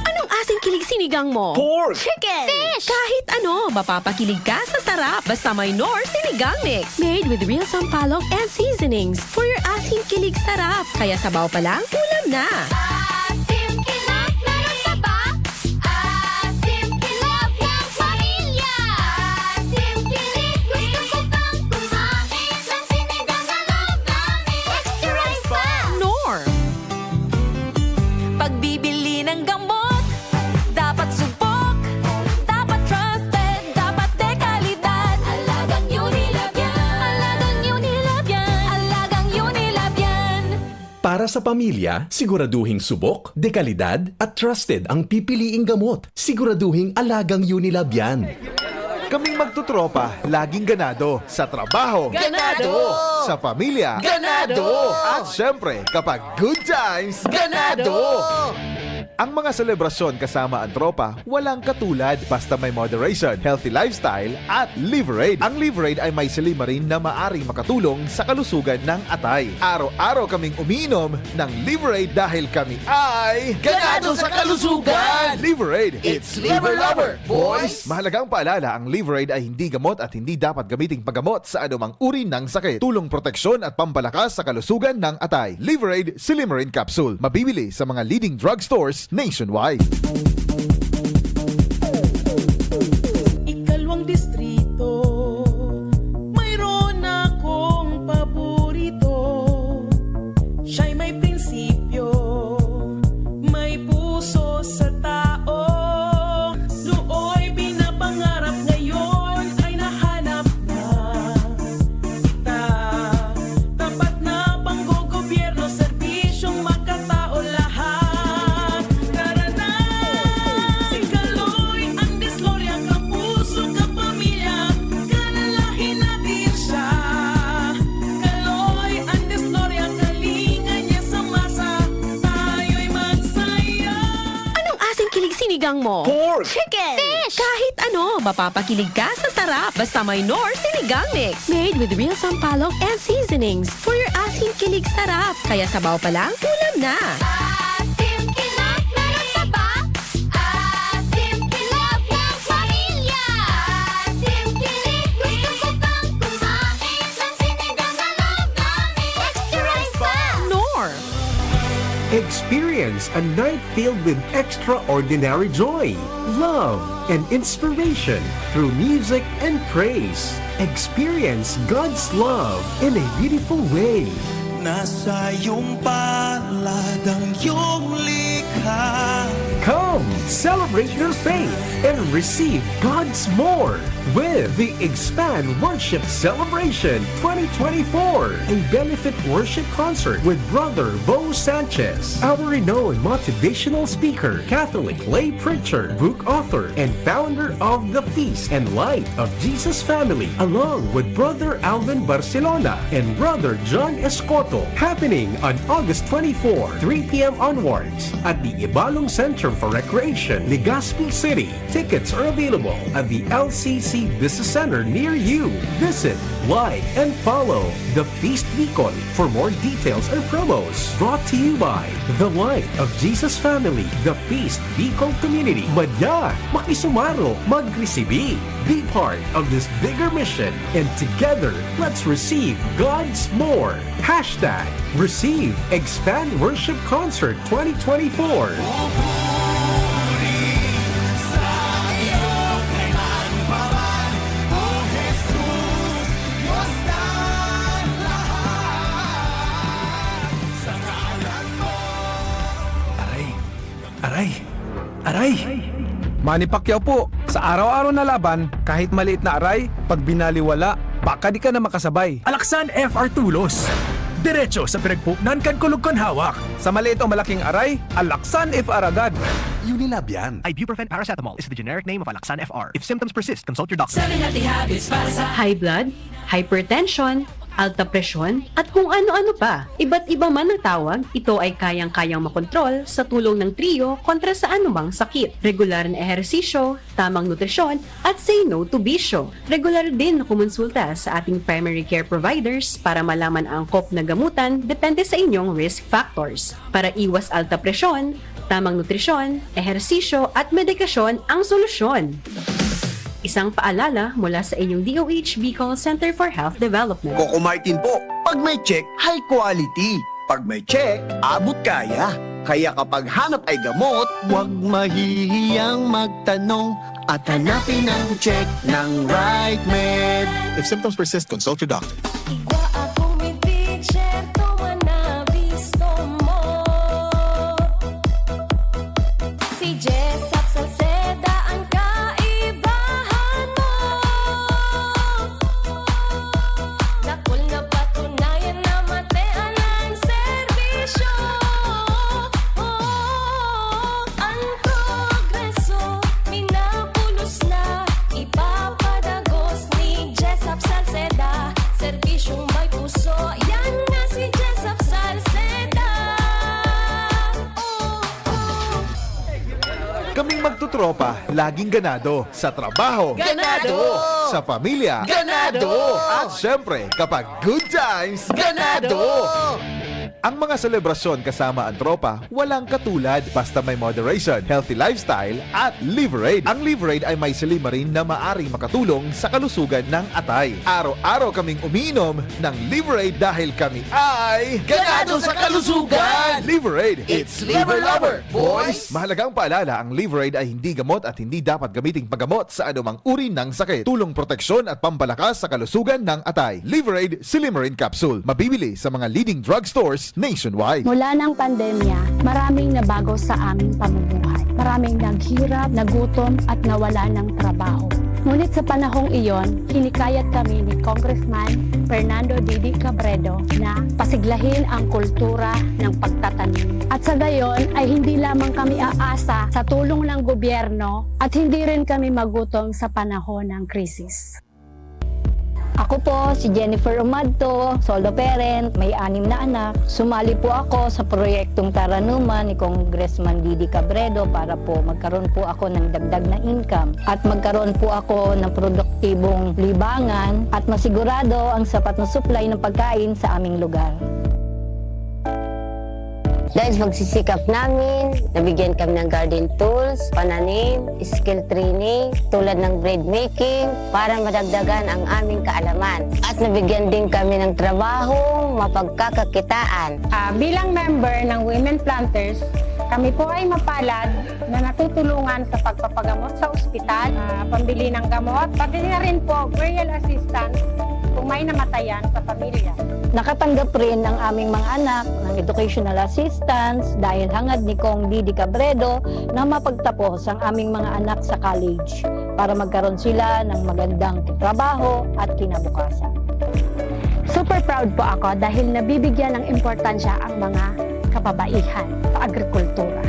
Anong asing kilig sinigang mo? Pork! Chicken! Fish! Kahit ano, mapapakilig ka sa sarap. Basta may Knorr Sinigang Mix. Made with real sampalok and seasonings. For your asing kilig sarap. Kaya sabaw pa lang, ulam na. Asim kilog, meron ka ba? Asim kilog ng pamilya. Asim kilig, gusto ko pang kumain ng sinigang na loob namin. Extra rice pa! Knorr! Pagbibili ng gamot, dapat subok, dapat trusted, dapat dekalidad. Alagang Unilab yan. Alagang Unilab yan. Alagang Unilab yan. Para sa pamilya, siguraduhing subok, dekalidad, at trusted ang pipiliing gamot. Siguraduhing alagang Unilab yan. Kaming magtutropa, laging ganado. Sa trabaho, Ganado! Sa pamilya, Ganado! At syempre, kapag good times, Ganado! Ang mga selebrasyon kasama ang tropa, walang katulad. Basta may moderation, healthy lifestyle, at Liverade. Ang Liverade ay may silymarin na maaring makatulong sa kalusugan ng atay. Araw-araw kaming umiinom ng Liverade dahil kami ay ganado sa kalusugan! Liverade, it's Liver Lover, boys! Mahalagang paalala, ang Liverade ay hindi gamot at hindi dapat gamiting panggamot sa anumang uri ng sakit. Tulong proteksyon at pampalakas sa kalusugan ng atay. Liverade Silymarin Capsule. Mabibili sa mga leading drugstores nationwide. Ikalwang distrito, mayroon akong paborito. Siya'y may prinsipyo, may puso sa tao. Nooy pinapangarap, ngayon ay nahanap na. Kita, tapat na panggogobyerno, serbisyong makatao lahat. Tara na! Si Kaloy ang Dislorya, kapuso, kapamilya, kalalahi natin siya. Kaloy ang Dislorya, kalinga niya sa masa, tayo'y magsaya. Anong asing kilig sinigang mo? Pork! Chicken! Fish! Kahit ano, mapapakilig ka sa sarap. Basta may Knorr Sinigang Mix. Made with real sampalok and seasonings. For your asing kilig sarap. Kaya sabaw pa lang, ulam na. Asim kilig, meron ka ba? Asim kilig ng pamilya. Asim kilig, gusto ko pang kumain ng sinigang na love namin. Extra rice pa! Knorr. Experience a night filled with extraordinary joy, love, and inspiration through music and praise. Experience God's love in a beautiful way. Nasa iyong palad ang iyong likha. Come, celebrate your faith and receive God's more with the Expand Worship Celebration twenty twenty-four, a benefit worship concert with Brother Bo Sanchez, our renowned motivational speaker, Catholic lay preacher, book author, and founder of The Feast and Light of Jesus Family, along with Brother Alvin Barcelona and Brother John Escoto, happening on August twenty-four, three p m onwards, at the Ibalong Center for Recreation, Legazpi City. Tickets are available at the L C C Business Center near you. Visit, like, and follow The Feast Bicol for more details and promos. Brought to you by The Light of Jesus Family, The Feast Bicol Community. Madya, makisumaro, magresibi. Be part of this bigger mission, and together, let's receive God's more. Hashtag Receive Expand Worship Concert twenty twenty-four. Aray! Aray! Aray! Manny Pacquiao po, sa araw-araw na laban, kahit maliit na aray, pag binaliwala, baka di ka na makasabay. Alaksan F R Tulos. Diretso sa pinagpuknan kan kulog kan hawak. Sa maliit o malaking aray, Alaksan F R agad. Unilab yan. Ibuprofen paracetamol is the generic name of Alaksan F R. If symptoms persist, consult your doctor. Seven healthy habits para sa high blood, hypertension, alta presyon, at kung ano-ano pa. Iba't iba man ang tawag, ito ay kayang-kayang makontrol sa tulong ng Trio kontra sa anumang sakit. Regular na ehersisyo, tamang nutrisyon, at say no to bisyo. Regular din na kumonsulta sa ating primary care providers para malaman ang angkop na gamutan depende sa inyong risk factors. Para iwas alta presyon, tamang nutrisyon, ehersisyo, at medikasyon ang solusyon. Isang paalala mula sa inyong D O H Bicol Center for Health Development. Coco Martin po, pag may check, high quality. Pag may check, abot kaya. Kaya kapag hanap ay gamot, huwag mahihiyang magtanong at hanapin ang check ng right med. If symptoms persist, consult your doctor. Igwa akong mi teacher, tuman na bisto mo. Si Jessop Salceda ang kaibahan mo. Dakul na patunayan na matean ang serbisyo. Oh, ang progreso, minabulos na, ipapadagos ni Jessop Salceda. Serbisyong tropa, laging ganado. Sa trabaho, ganado. Sa pamilya, ganado. At syempre, kapag good times, ganado. Ang mga selebrasyon kasama ang tropa, walang katulad, basta may moderation, healthy lifestyle, at Liver Aid. Ang Liver Aid ay may silymarin na maaring makatulong sa kalusugan ng atay. Araw-araw kaming umiinom ng Liver Aid dahil kami ay ganado sa kalusugan! Liver Aid, it's Liver Lover, boys! Mahalagang paalala, ang Liver Aid ay hindi gamot at hindi dapat gamiting paggamot sa anumang uri ng sakit. Tulong proteksyon at pampalakas sa kalusugan ng atay. Liver Aid Silymarin Capsule. Mabibili sa mga leading drugstores nationwide. Mula ng pandemya, maraming nabago sa aming pamumuhay. Maraming naghirap, nagutom, at nawala ng trabaho. Ngunit sa panahong iyon, hinikayat kami ni Congressman Fernando Didi Cabredo na pasiglahin ang kultura ng pagtatanim. At sa gayon ay hindi lamang kami aasa sa tulong ng gobyerno at hindi rin kami magutom sa panahon ng krisis. Ako po si Jennifer Umadto, solo parent, may anim na anak. Sumali po ako sa proyektong Taranuman ni Congressman Didi Cabredo para po magkaroon po ako ng dagdag na income at magkaroon po ako ng produktibong libangan at masigurado ang sapat na supply ng pagkain sa aming lugar. Dahil sa pagsisikap namin, nabigyan kami ng garden tools, pananim, skill training, tulad ng bread making, para madagdagan ang aming kaalaman. At nabigyan din kami ng trabahong mapagkakakitaan. Ah, bilang member ng Women Planters, kami po ay mapalad na natutulungan sa pagpapagamot sa ospital, ah, pambili ng gamot, pati na rin po burial assistance kung may namatayan sa pamilya. Nakatanggap rin ang aming mga anak ng educational assistance dahil hangad ni Cong Didi Cabredo na mapagtapos ang aming mga anak sa college para magkaroon sila ng magandang trabaho at kinabukasan. Super proud po ako dahil nabibigyan ng importansya ang mga kababaihan sa agrikultura.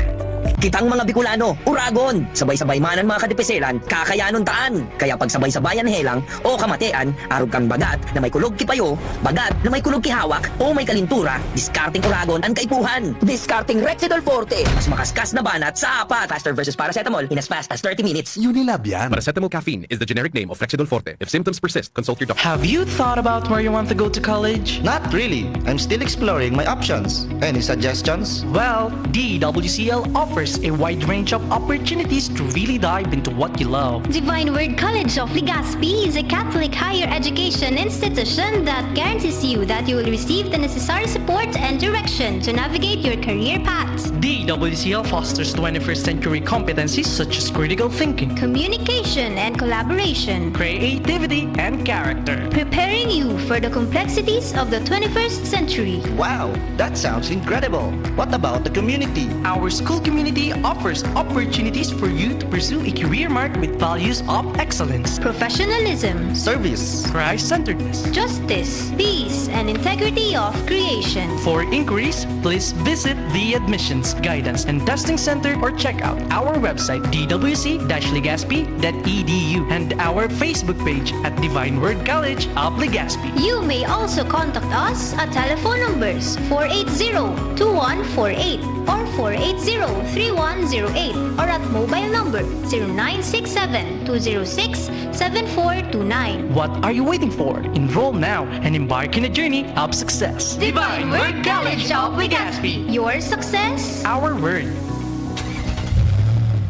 Kitang mga Bicolano, uragon! Sabay-sabay man an mga kadipiselan, kakayanon taan! Kaya pagsabay-sabayan helang o kamatean, arog kan bagat na may kulog ki payo, bagat na may kulog ki hawak, o may kalintura, diskarteng uragon an kaipuhan! Diskarteng Rexidol Forte! Mas makaskas na banat sa apat! Faster versus paracetamol in as fast as thirty minutes! Unilab yan! Paracetamol caffeine is the generic name of Rexidol Forte. If symptoms persist, consult your doctor. Have you thought about where you want to go to college? Not really. I'm still exploring my options. Any suggestions? Well, D W C L offers a wide range of opportunities to really dive into what you love. Divine Word College of Legazpi is a Catholic higher education institution that guarantees you that you will receive the necessary support and direction to navigate your career path. D W C L fosters twenty-first century competencies such as critical thinking, communication and collaboration, creativity and character, preparing you for the complexities of the twenty-first century. Wow, that sounds incredible! What about the community? Our school community offers opportunities for you to pursue a career marked with values of excellence, professionalism, service, Christ-centeredness, justice, peace, and integrity of creation. For inquiries, please visit the Admissions, Guidance, and Testing Center or check out our website, D W C dash legazpi dot E D U, and our Facebook page at Divine Word College of Legazpi. You may also contact us at telephone numbers four eight zero, two one four eight or four eight zero, three one zero eight or at mobile number zero nine six seven, two zero six, seven four two nine. What are you waiting for? Enroll now and embark in a journey of success. Divine Word College of Legazpi. Your success, our word.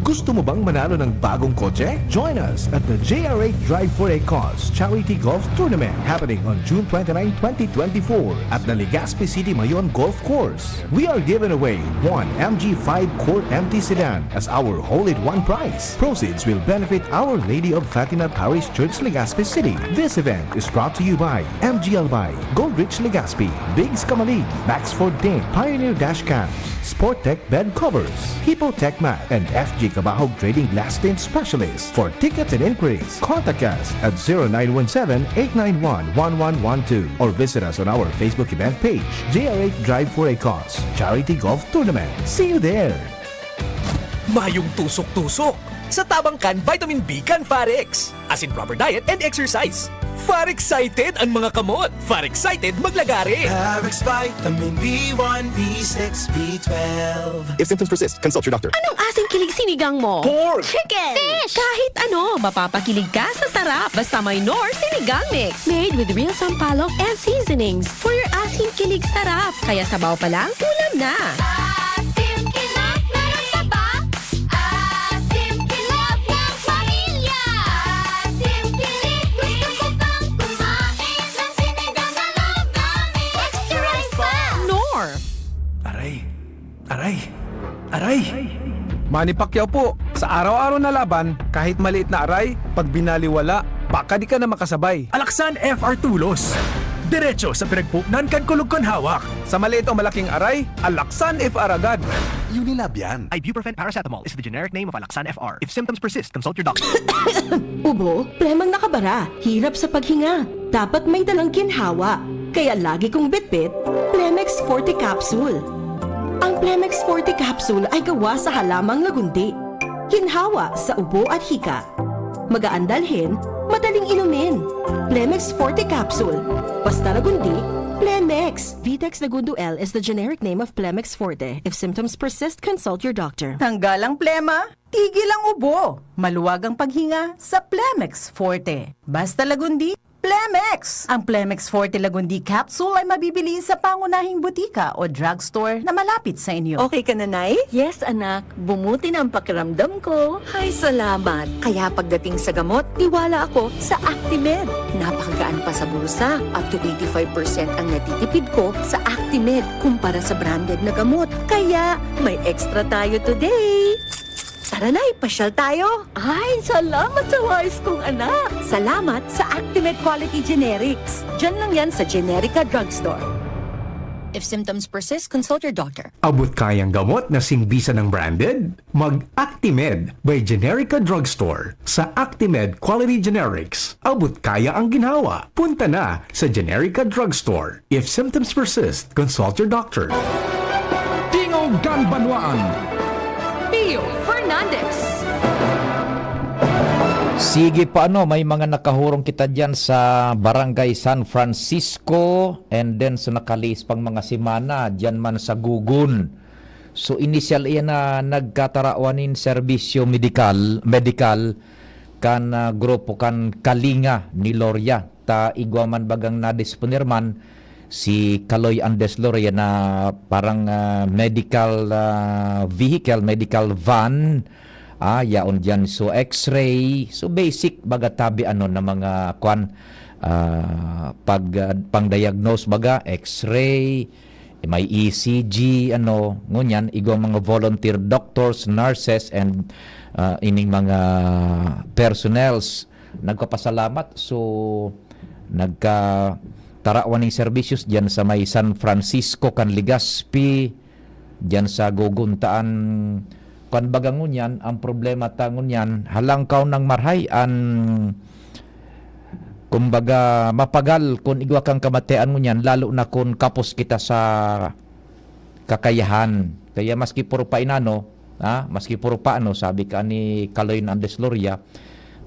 Gusto mo bang manalo ng bagong kotse? Join us at the J R eight Drive for a Cause Charity Golf Tournament happening on June twenty-nine, twenty twenty-four at the Legazpi City Mayon Golf Course. We are giving away one M G five Core M T sedan as our whole-in-one prize. Proceeds will benefit Our Lady of Fatima Parish Church, Legazpi City. This event is brought to you by M G Albay, Gold Ridge Legazpi, Biggs Kamalig, Max Ford Tin, Pioneer Dash Cams, Sporttech Bed Covers, Hippo Tech Mat, and F G Kabahog Trading Glass Tint Specialist. For tickets and inquiries, contact us at zero nine one seven, eight nine one, one one one two or visit us on our Facebook event page, J R eight Drive for a Cause Charity Golf Tournament. See you there! Mayong tusok-tusok! Sa tabang kan vitamin B kan Farex. As in proper diet and exercise. Far excited an mga kamot. Far excited maglagare. Farex Vitamin B one, B six, B twelve. If symptoms persist, consult your doctor. Anong asin kilig sinigang mo? Pork! Chicken! Fish! Kahit ano, mapapakilig ka sa sarap. Basta may Knorr Sinigang Mix. Made with real sampalok and seasonings. For your asin kilig sarap. Kaya sabaw pa lang, ulam na. Asim kinat na sa ba? Asim kinat ng pamilya. Asim kilig, gusto ko pang kumain ng sinigang na love namin. Extra rice pa! Knorr. Aray! Aray! Aray! Manny Pacquiao po, sa araw-araw na laban, kahit maliit na aray, pag binaliwala, baka di ka na makasabay. Alaksan F R Tulos. Diretso sa pinagpuknan kan kulog kan hawak. Sa maliit o malaking aray, Alaksan F R agad. Unilab yan. Ibuprofen paracetamol is the generic name of Alaksan F R. If symptoms persist, consult your doctor. Ubo, plemang nakabara, hirap sa paghinga. Dapat may dalang ginhawa. Kaya lagi kong bitbit, Plemex Forte Capsule. Ang Plemex Forte Capsule ay gawa sa halamang lagundi. Ginhawa sa ubo at hika. Magaan dalhin, madaling inumin. Plemex Forte Capsule. Basta lagundi, Plemex. Vitex Lagundo L is the generic name of Plemex Forte. If symptoms persist, consult your doctor. Tanggal ang plema, tigil ang ubo, maluwag ang paghinga sa Plemex Forte. Basta Lagundi, Plemex! Ang Plemex Forte Lagundi Capsule ay mabibili sa pangunahing butika o drugstore na malapit sa inyo. Okay ka na, Nay? Yes, anak. Bumuti na ang pakiramdam ko. Hay, salamat. Kaya pagdating sa gamot, tiwala ako sa Actimed. Napakagaan pa sa bulsa. Up to eighty-five percent ang natitipid ko sa Actimed kumpara sa branded na gamot. Kaya, may extra tayo today. Tara na, ipasyal tayo. Ay, salamat sa wais kong anak. Salamat sa Actimed Quality Generics. Diyan lang yan sa Generica Drugstore. If symptoms persist, consult your doctor. Abot kayang gamot na singbisan ng branded? Mag-Actimed by Generica Drugstore. Sa Actimed Quality Generics, abot kaya ang ginhawa. Punta na sa Generica Drugstore. If symptoms persist, consult your doctor. Tingog kan Banwaan. Pio Fernandez. Sige pa, ano, may mga nakahurong kita diyan sa Barangay San Francisco, and then sa nakalihis pang mga semana, diyan man sa Gugun. So, inisyal iyan na nagkatarawan nin serbisyo medikal, medikal kan, ah, grupo kan Kalinga ni Loria. Ta igwa man bagang nadisponer man si Kaloy Andes Loria na parang, ah, medical, ah, vehicle, medical van. Ah, yaon diyan. So, X-ray. So, basic baga tabi ano na mga kwan, ah, pag, ah, pang-diagnose baga, X-ray, may E C G, ano, ngunyan, igwa mga volunteer doctors, nurses, and, ah, ining mga personnels. Nagpapasalamat. So, nagkatarawan ning servicios diyan sa may San Francisco kan Legazpi, diyan sa Gugun ta an, kan baga ngunyan, ang problema ta ngunyan, halangkaw nang marhay an, kumbaga, mapagal kun igwa kang kamatian ngunyan, lalo na kun kapos kita sa kakayahan. Kaya maski puro pa inano, ha, maski puro pa ano, sabi ka ni Kaloy na Andes Loria,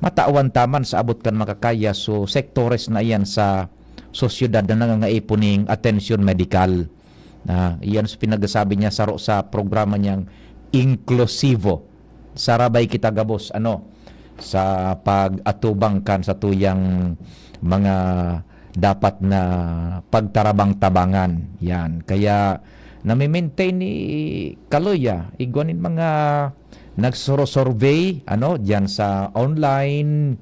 matawan ta man sa abot kan makakaya, so sektores na iyan sa sosyedad na nangangaipon ning atensyon medikal. Ah, iyan sa pinagsasabi niya saro sa programa niyang inklusibo. Sarabay kita gabos, ano, sa pag-atubang kan satuyang mga dapat na pagtarabang-tabangan. Yan. Kaya nami-maintain ni Kaloy, ah, igwa nin mga nagsuro-survey, ano, diyan sa online,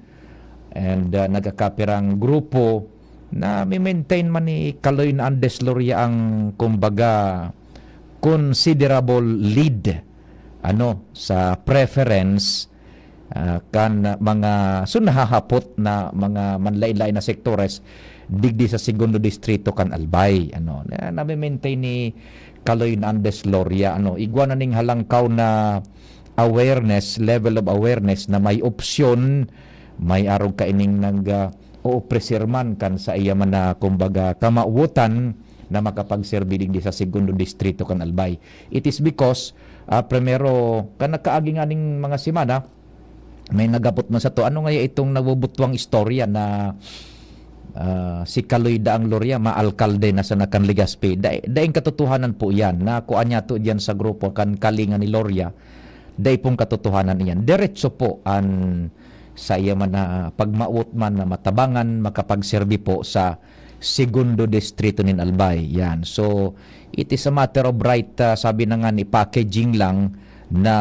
and, ah, nagkakapirang grupo, nami-maintain man ni Kaloy na Andes Loria ang, kumbaga, considerable lead, ano, sa preference, ah, kan mga, so, nahahapot na mga manlain-lain na sektores digdi sa Segundo Distrito kan Albay, ano, na nami-maintain ni Kaloy na Andes Loria, ano, igwa na ning halangkaw na awareness, level of awareness na may opsyon, may arog kaining nag, ah, oopresir man kan sa iya man na, kumbaga, kamawotan na makapagserbi digdi sa Segundo Distrito kan Albay. It is because, ah, primero, kan nagkaagi nga ning mga semana, May naghapot man sato, ano ngaya itong nabubutwang istorya na, ah, si Kaloy Daang Loria, maalkalde na sana kan Legazpi? Dai-, daing katotohanan po yan, na kua niya to diyan sa grupo kan kalinga ni Loria, dai pong katotohanan iyan. Diretso po an sa iya man na pagmawot man na matabangan makapagserbi po sa Segundo Distrito nin Albay. Yan. So, it is a matter of right, ah, sabi na nga ni, packaging lang na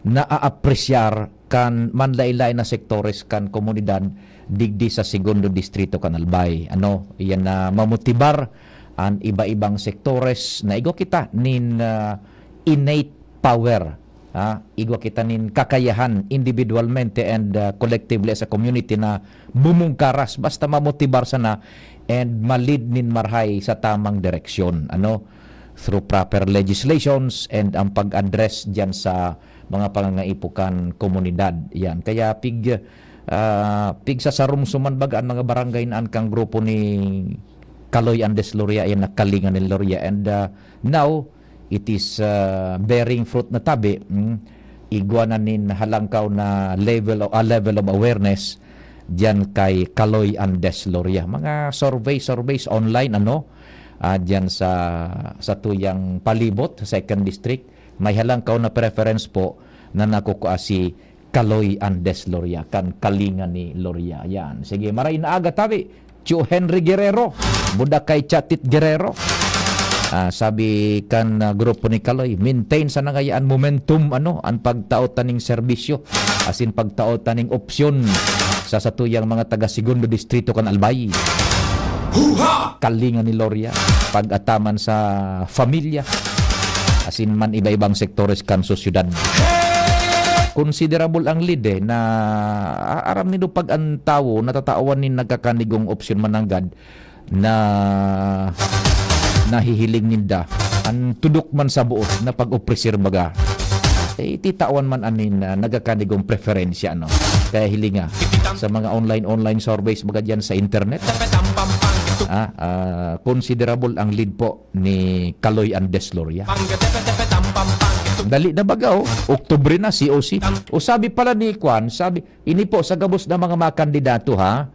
naaapresyar kan manlain-lain na sektores kan komunidad digdi sa Segundo Distrito kan Albay. Ano, iyan na mamotibar an iba-ibang sektores na igwa kita nin, ah, innate power, ah, igwa kita nin kakayahan individualmente and, ah, collectively as a community na bumungkaras basta mamotibar sana and ma-lead nin marahay sa tamang direksyon, ano, through proper legislations and ang pag-address diyan sa mga pangangaipo kan komunidad. Yan. Kaya pig-, ah, pigsasarumsuman baga an mga barangay na an kang grupo ni Kaloy Andes Loria, yan, na kalinga ni Loria. And, ah, now, it is, ah, bearing fruit na tabi. Mm. Igwa na nin halangkaw na level o, ah, level of awareness diyan kay Kaloy Andes Loria. Mga survey, surveys online, ano, ah, diyan sa, sa tuyang palibot, sa Second District, may halangkaw na preference po na nakukua si Kaloy Andes Loria, kan kalinga ni Loria. Yan. Sige, maray na aga tabi. Tio Henry Guerrero, buda kay Chatit Guerrero. Ah, sabi kan, ah, grupo ni Kaloy, maintain sana ngaya an momentum, ano, an pagtao taning serbisyo, asin pagtao taning opsyon sa satuyang mga taga Segundo Distrito kan Albay. Huha! Kalinga ni Loria, pag-ataman sa familia, asin man iba-ibang sektores kan sosyedad. Konsiderable ang lead, eh, na a-, aram nindo pag an tawo natatawan nin nagkakanigong opsyon mananggad na nahihiling ninda, an tudok man sa buot na pag-opresir baga, eh, titawan man anin, ah, nagkakanigong preferensya, no? Kaya hilinga sa mga online, online surveys baga diyan sa internet. Ah, ah, considerable ang lead po ni Kaloy Andes Loria. Dali na baga, oh. Oktubre na, C O C. O sabi pala ni Kwan, sabi, ini po sa gabos na mga, mga kandidato, ha?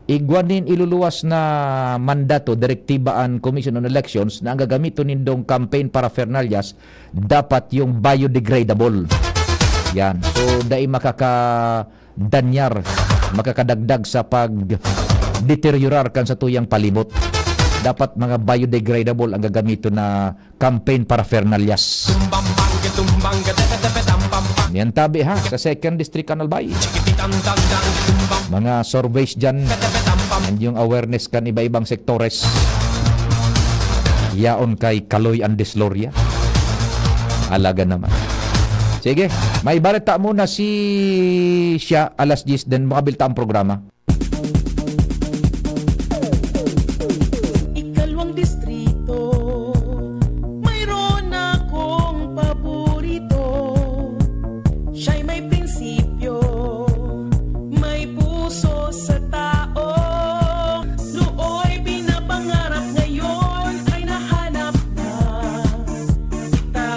Igwa nin iluluwas na mandato, direktiba an Commission on Elections na ang gagamiton nindong campaign paraphernalias dapat yung biodegradable. Yan. So, dai makaka- danyar, makakadagdag sa pagdeteriorar kan satuyang palibot. Dapat mga biodegradable ang gagamiton na campaign paraphernalias. Yan tabi ha, sa Second District kan Albay. Mga surveys dyan, and yung awareness kan iba-ibang sektores. Yaon kay Kaloy Andes Loria. Alaga naman. Sige, may bareta muna si siya alas diyes, then makabilta ang programa. Ikalwang distrito, mayroon akong paborito. Siya'y may prinsipyo, may puso sa tao. Nooy pinapangarap, ngayon ay nahanap na kita.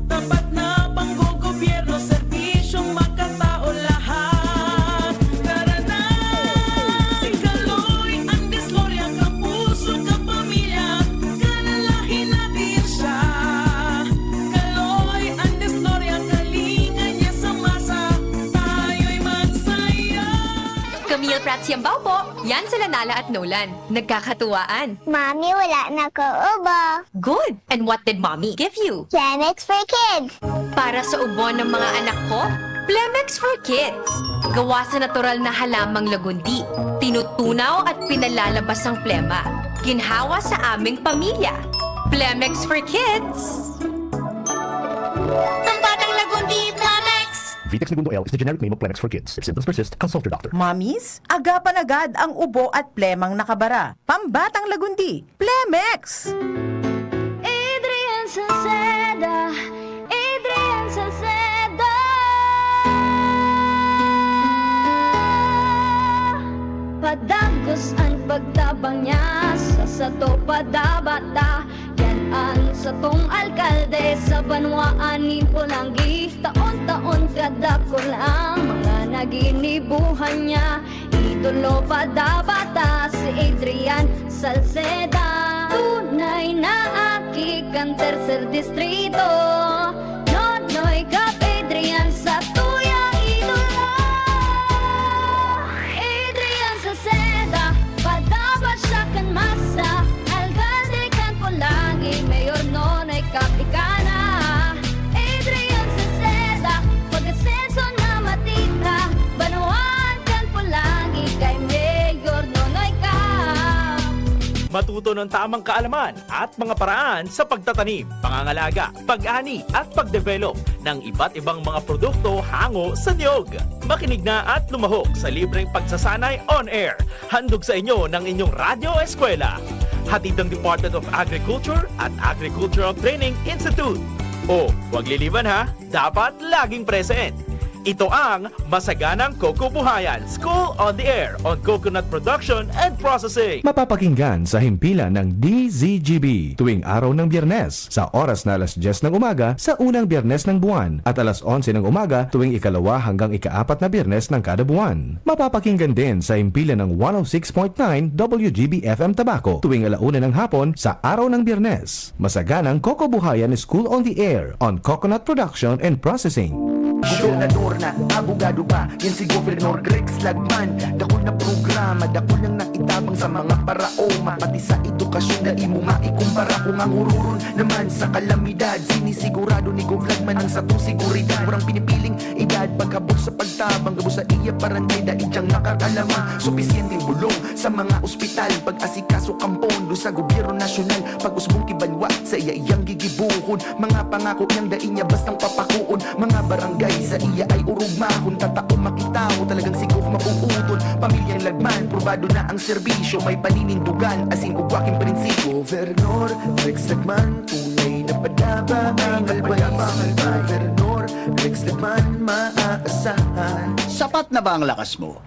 Tapat na panggogobyerno, serbisyong makatao lahat. Tara na! Si Kaloy Andes Loria, kapuso, kapamilya, kalalahi natin siya. Kaloy Andes Loria, kalinga niya sa masa, tayo'y magsaya. Camille Prats Yambao po. Yan sila Nala at Nolan. Nagkakatuwaan. Mami, wala na akong ubo. Good! And what did Mommy give you? Plemex for Kids. Para sa ubo ng mga anak ko, Plemex for Kids. Gawa sa natural na halamang lagundi. Tinutunaw at pinalalabas ang plema. Ginhawa sa aming pamilya. Plemex for Kids. Pambatang Lagundi, Plemex! Vitex Negundo L is the generic name of Plemex for Kids. If symptoms persist, consult your doctor. Mommies, agapan agad ang ubo at plemang nakabara. Pambatang Lagundi, Plemex! Adrian Salceda, Adrian Salceda. Padagos ang pagtabang niya sa sato padabata. An satong alkalde sa banwaan nin Polangui, taon-taon kadakul ang mga naginibuhan niya. Idolo pa dapat ta si Adrian Salceda. Tunay na aki kan Tercer Distrito. Nonoy Cap Adrian sa tuyang idolo. Adrian Salceda, padaba siya kan masa. Alkalde kan Polangui, Mayor Nonoy Cap ika na. Adrian Salceda, pag-asenso na matita. Banwaan kan Polangui kay Mayor Nonoy Cap. Matuto ng tamang kaalaman at mga paraan sa pagtatanim, pangangalaga, pag-ani at pagdevelop ng iba't ibang mga produkto hango sa niyog. Makinig na at lumahok sa libreng pagsasanay on air. Handog sa inyo ng inyong Radyo Eskwela. Hatid ng Department of Agriculture at Agricultural Training Institute. O, huwag liliban ha, dapat laging present. Ito ang Masaganang Coco Buhayan, School on the Air on Coconut Production and Processing. Mapapakinggan sa himpilan ng D Z G B tuwing araw ng Biyernes, sa oras na alas dyes ng umaga sa unang Biyernes ng buwan at alas onse ng umaga tuwing ikalawa hanggang ikaapat na Biyernes ng kada buwan. Mapapakinggan din sa himpilan ng one oh six point nine W G B F M Tabaco tuwing ala una ng hapon sa araw ng Biyernes. Masaganang Coco Buhayan School on the Air on Coconut Production and Processing. Gobernador na, abogado pa, yan si Governor Rex Lagman. Dakul na programa, dakul nang naitabang sa mga paraoma. Pati sa edukasyon, dai mo maikumpara. Kung ang hururon naman sa kalamidad, sinisigurado ni Gov Lagman ang satong seguridad. Walang pinipiling edad, paghabot sa pagtabang, gabos sa iya barangay, dai diyang nakakalama. Supisyenteng bulong sa mga ospital, pag-asikaso kan pondo sa gobyerno nasyonal, pag-usbong ki banwa, sa iya iyang gigibohon. Mga pangako niyang dai niya bastang papakoon. Mga barangay sa iya ay orog mahon. Tatao makita mo talagang si Gov mabubuton. Pamilyang Lagman, probado na ang serbisyo. May paninindugan, asin ugwa king prinsipyo. Gobernador Rex Lagman, tunay na padaba ang albays. Gobernador Rex Lagman, maaasahan. Sapat na ba ang lakas mo?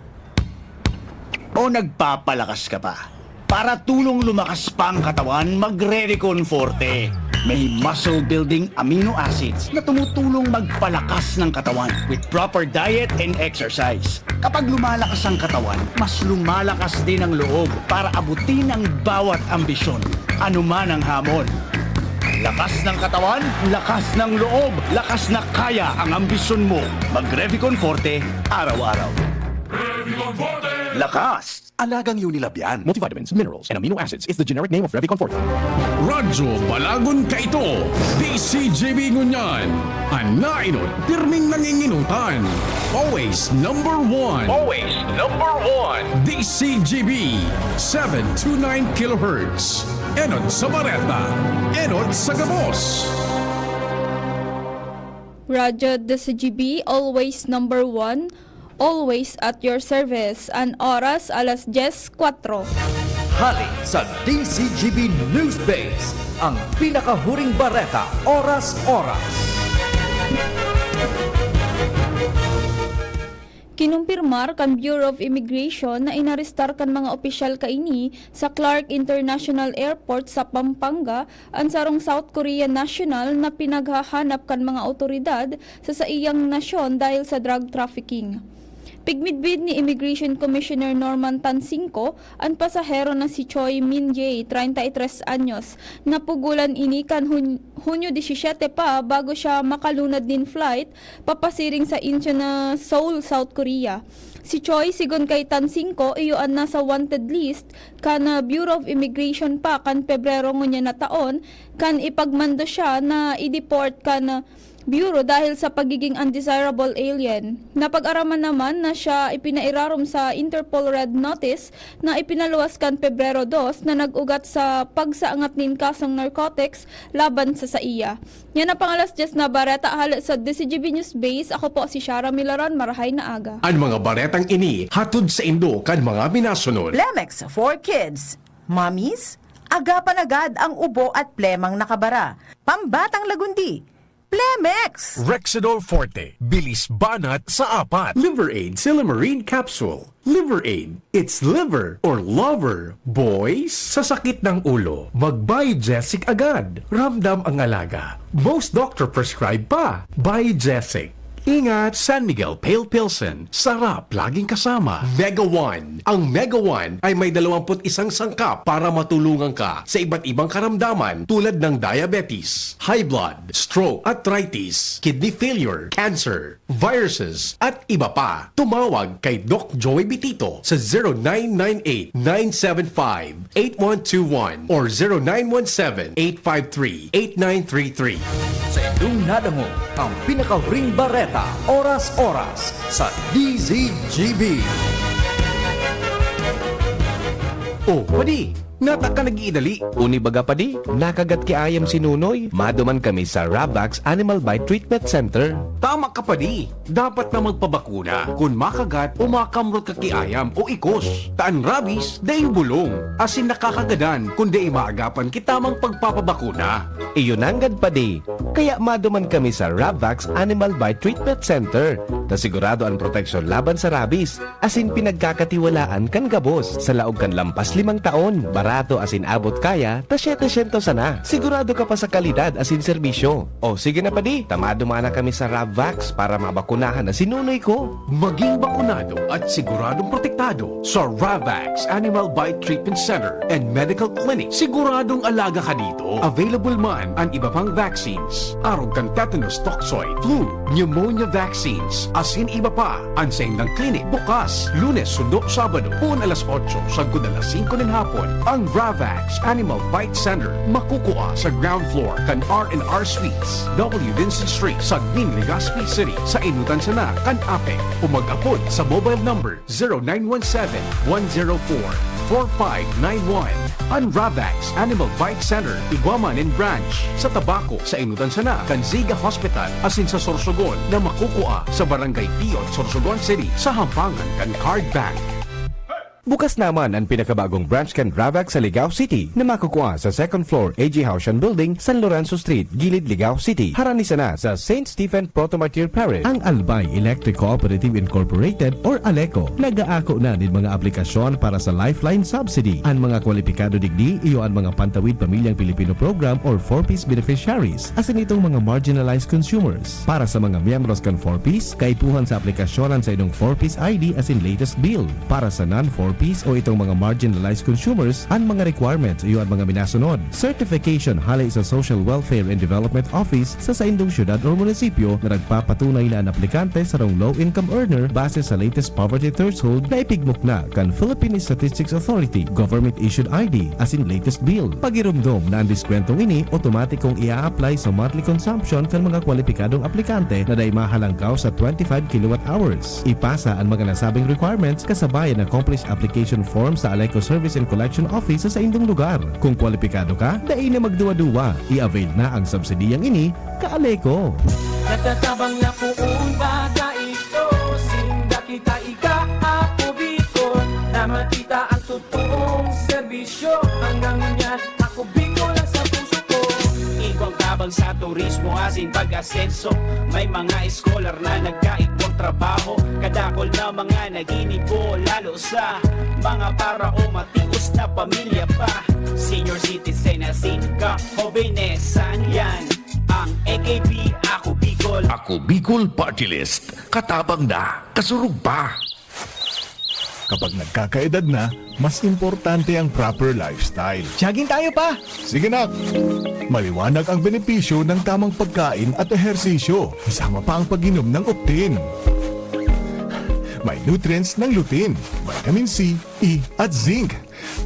O nagpapalakas ka pa? Para tulong lumakas pa ang katawan, mag-Revicon Forte. May muscle-building amino acids na tumutulong magpalakas ng katawan with proper diet and exercise. Kapag lumalakas ang katawan, mas lumalakas din ang loob para abutin ang bawat ambisyon, anuman ang hamon. Lakas ng katawan, lakas ng loob, lakas na kaya ang ambisyon mo. Mag-Revicon Forte, araw-araw. Revicon Forte! Lakas! Alagang Unilab yan. Multivitamins, minerals, and amino acids is the generic name of Revicon Forte. Radyo Balagon Kaito, D C G B ngunyan. An nainot, pirming nanginginutan. Always number one. Always number one. D C G B, seven two nine kilohertz. Enot sa bareta, enot sa gabos. Radyo D C G B, always number one, always at your service. An oras, alas dyes kwatro. Hali sa D C G B News Base, ang pinakahuring bareta, oras-oras. Kinumpirmar kan Bureau of Immigration na inarestar kan mga opisyal kaini sa Clark International Airport sa Pampanga an sarong South Korean national na pinaghahanap kan mga awtoridad sa saiyang nasyon dahil sa drug trafficking. Pigmidbid ni Immigration Commissioner Norman Tansingco an pasahero na si Choi Min Jae, treinta y tres anyos. Napugolan ini kan Hun- Hunyo disisiete pa bago siya makalunad nin flight papasiring sa Incheon na Seoul, South Korea. Si Choi, sigon kay Tansingco, iyo an nasa wanted list kan ah, Bureau of Immigration pa kan Pebrero ngunyan na taon, kan ipagmando siya na i-deport kan ah, Bureau dahil sa pagiging undesirable alien. Napag-araman naman na siya ipinairarom sa Interpol Red Notice na ipinaluwas kan Pebrero dos na nag-ugat sa pagsaangat nin kasong narcotics laban sa saiya. Yan ang pangalas dyes na bareta hale sa D C G B News Base. Ako po si Shara Milaron. Marahay na aga. An mga baretang ini hatod saindo kan mga minasunod. Lemex for Kids. Mommies, agapan agad ang ubo at plemang nakabara. Pambatang Lagundi, Plemex! Rexidol Forte, bilis banat sa apat. Liver Aid Silymarin Capsule. Liver Aid, it's liver or lover, boys! Sa sakit ng ulo, mag-Biogesic agad. Ramdam ang alaga. Most doctor prescribe pa. Biogesic. Ingat, San Miguel Pale Pilsen. Sarap, laging kasama. Mega One. Ang Mega One ay may dalawampu't isang sangkap para matulungan ka sa iba't ibang karamdaman tulad ng diabetes, high blood, stroke, arthritis, kidney failure, cancer, viruses, at iba pa. Tumawag kay Doc Joey Bitito sa zero nine nine eight nine seven five eight one two one or zero nine one seven eight five three eight nine three three. Sa inyong nadangog ang pinakahuring bareta, oras-oras, sa D Z G B. Oh, padi, nata ka nag-iidali. Uni baga, padi, nakagat ki ayam si Nunoy. Maduman kami sa Ravax Animal Bite Treatment Center. Tama ka, padi. Dapat na magpabakuna kun makagat o makamrot ka ki ayam o ikos. Ta an rabies, daing bulong, asin nakakagadan kun dai maagapan ki tamang pagpapabakuna. Iyo nanggad, padi. Kaya maduman kami sa Ravax Animal Bite Treatment Center, ta sigurado an proteksyon laban sa rabies, asin pinagkakatiwalaan kan gabos. Sa laog kan lampas limang taon, barato asin abot kaya, ta setecientos sana. Sigurado ka pa sa kalidad asin serbisyo. O sige na, padi, ta maduman na kami sa Ravax para mabakunahan na si Nunoy ko. Maging bakunado at siguradong protektado sa Ravax Animal Bite Treatment Center and Medical Clinic. Siguradong alaga ka dito. Available man an iba pang vaccines, arog kan tetanus toxoid, flu, pneumonia vaccines, asin iba pa. An saindang klinik bukas Lunes sundo Sabado, poon alas otso sagkod alas singko nin hapon. Ang Ravax Animal Bite Center makukua sa ground floor kan R and R Suites, W Vincent Street, Sagmin, Legazpi City, sa enotan sana kan APEC, o mag-apod sa mobile number zero nine one seven, one zero four, four five nine one. An Ravax Animal Bite Center igwa man nin branch sa Tabaco, sa enotan sana kan Ziga Hospital, asin sa Sorsogon na makukua sa Barangay Piot, Sorsogon City, sa hampangan kan Card Bank. Bukas naman an pinakabagong branch kan Ravax sa Ligao City, na makukua sa second floor A G Haushan Building, San Lorenzo Street, Gilid, Ligao City. Harani sana sa Saint Stephen Proto-Martyr Parish. Ang Albay Electric Cooperative Incorporated or ALECO nag-aako na nin mga aplikasyon para sa Lifeline Subsidy. An mga kwalipikado digdi iyo an mga Pantawid Pamilyang Pilipino Program or four Ps beneficiaries, asin itong mga marginalized consumers. Para sa mga miyembros kan four Ps, kaipuhan sa aplikasyon an saindong four Ps I D asin latest bill. Para sa non-four Ps o itong mga marginalized consumers, an mga requirements iyo an mga minasunod: certification hale sa Social Welfare and Development Office sa saindong syudad o munisipyo na nagpapatunay na an aplikante sarong low-income earner base sa latest poverty threshold na ipigmukna kan Philippine Statistics Authority, government-issued I D, asin latest bill. Pagiromdom na an diskwentong ini otomatikong i-a-apply sa monthly consumption kan mga kwalipikadong aplikante na dai mahalangkaw sa twenty-five kilowatt hours. Ipasa an mga nasabing requirements kasabay an accomplished application form sa ALECO Service and Collection Office sa saindong lugar. Kung kwalipikado ka, dai na magduwa-duwa. I-avail na ang subsidiyang ini, ka-ALECO. Natatabang na poon baga ito, sinda kita ika, Ako Bicol, na makita ang totoong serbisyo. Hanggang ngunyan, Ako Bicol ang sa puso ko. Igwang tabang sa turismo asin pag-asenso. May mga eskolar na nagkaigwang trabaho. Kadakol na mga naginibo, lalo sa mga para o matios na pamilya pa. Senior citizen asin kahobenesan, yan ang A K P Ako Bicol. Ako Bicol Party List. Katabang na, kasurog pa. Kapag nagkakaedad na, mas importante ang proper lifestyle. Jogging tayo, pa! Sige, nak! Maliwanag ang benepisyo ng tamang pagkain at ehersisyo, kasama pa ang pag-inom ng Optin. May nutrients ng lutein, vitamin C, E, at zinc.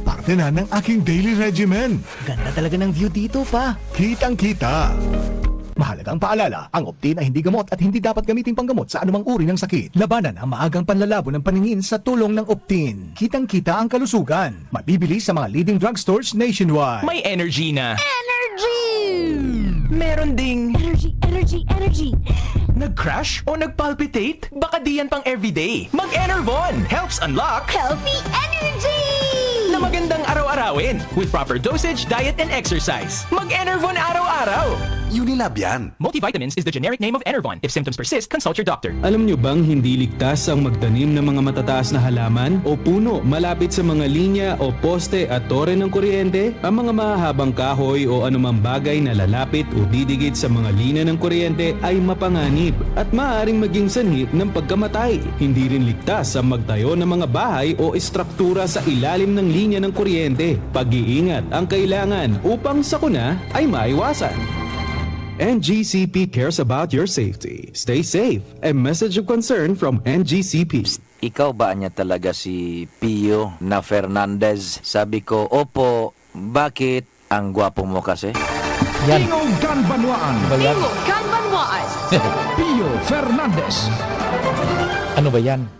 Parte na ng aking daily regimen. Ganda talaga ng view dito, pa. Kitang-kita. Mahalagang paalala, ang Optin ay hindi gamot at hindi dapat gamiting panggamot sa anumang uri ng sakit. Labanan ang maagang panlalabo ng paningin sa tulong ng Optin. Kitang-kita ang kalusugan. Mabibili sa mga leading drugstores nationwide. May energy na. Energy! Meron ding energy, energy, energy. Nag-crash o nag-palpitate? Baka di yan pang everyday. Mag-Enervon! Helps unlock healthy energy! Magandang araw-arawin with proper dosage, diet, and exercise. Mag-Enervon araw-araw! Unilab yan. Multivitamins is the generic name of Enervon. If symptoms persist, consult your doctor. Alam nyo bang hindi ligtas ang magtanim ng mga matataas na halaman o puno malapit sa mga linya o poste at tore ng kuryente? Ang mga mahahabang kahoy o anumang bagay na lalapit o didikit sa mga linya ng kuryente ay mapanganib at maaaring maging sanhi ng pagkamatay. Hindi rin ligtas ang magtayo ng mga bahay o estruktura sa ilalim ng linya ng kuryente. Pag-iingat ang kailangan upang sakuna ay maiwasan. N G C P cares about your safety. Stay safe. A message of concern from N G C P. Ikaw ba niya talaga si Pio na Fernandez? Sabi ko, opo, bakit? Ang gwapo mo kasi. Yan. Tingog kan Banwaan, Ba yan? Tingog kan Banwaan. Pio Fernandez. Ano ba yan?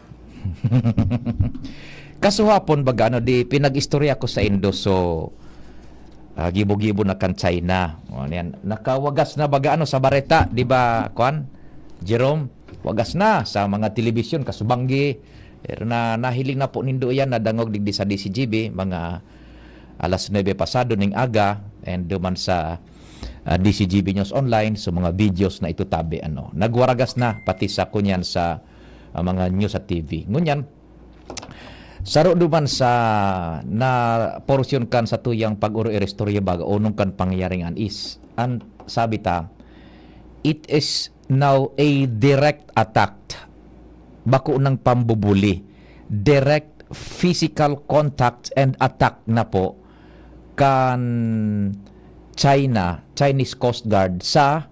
Kasuhapon baga, ano, di pinag-istorya ko sa Indo, so ah, gibo-gibo na kan China. O, yan. Nakawagas na baga, ano, sa bareta, di ba, kwan? Jerome, wagas na sa mga telebisyon, kasubanggi. Pero na, nahiling na po nindo yan, nadangog digdi sa D C G B, mga alas nuebe pasado ning aga, and duman sa ah, D C G B News Online, so mga videos na itutabi, ano. Nagwaragas na, pati sa kunyan sa ah, mga news sa T V. Ngunyan, saro duman sa na porsyon kan sa tuyang pag-oro-istorya baga onong kan pangyayaring an is. An sabi ta, it is now a direct attack. Bako nang pambubuli. Direct physical contact and attack na po kan China, Chinese Coast Guard sa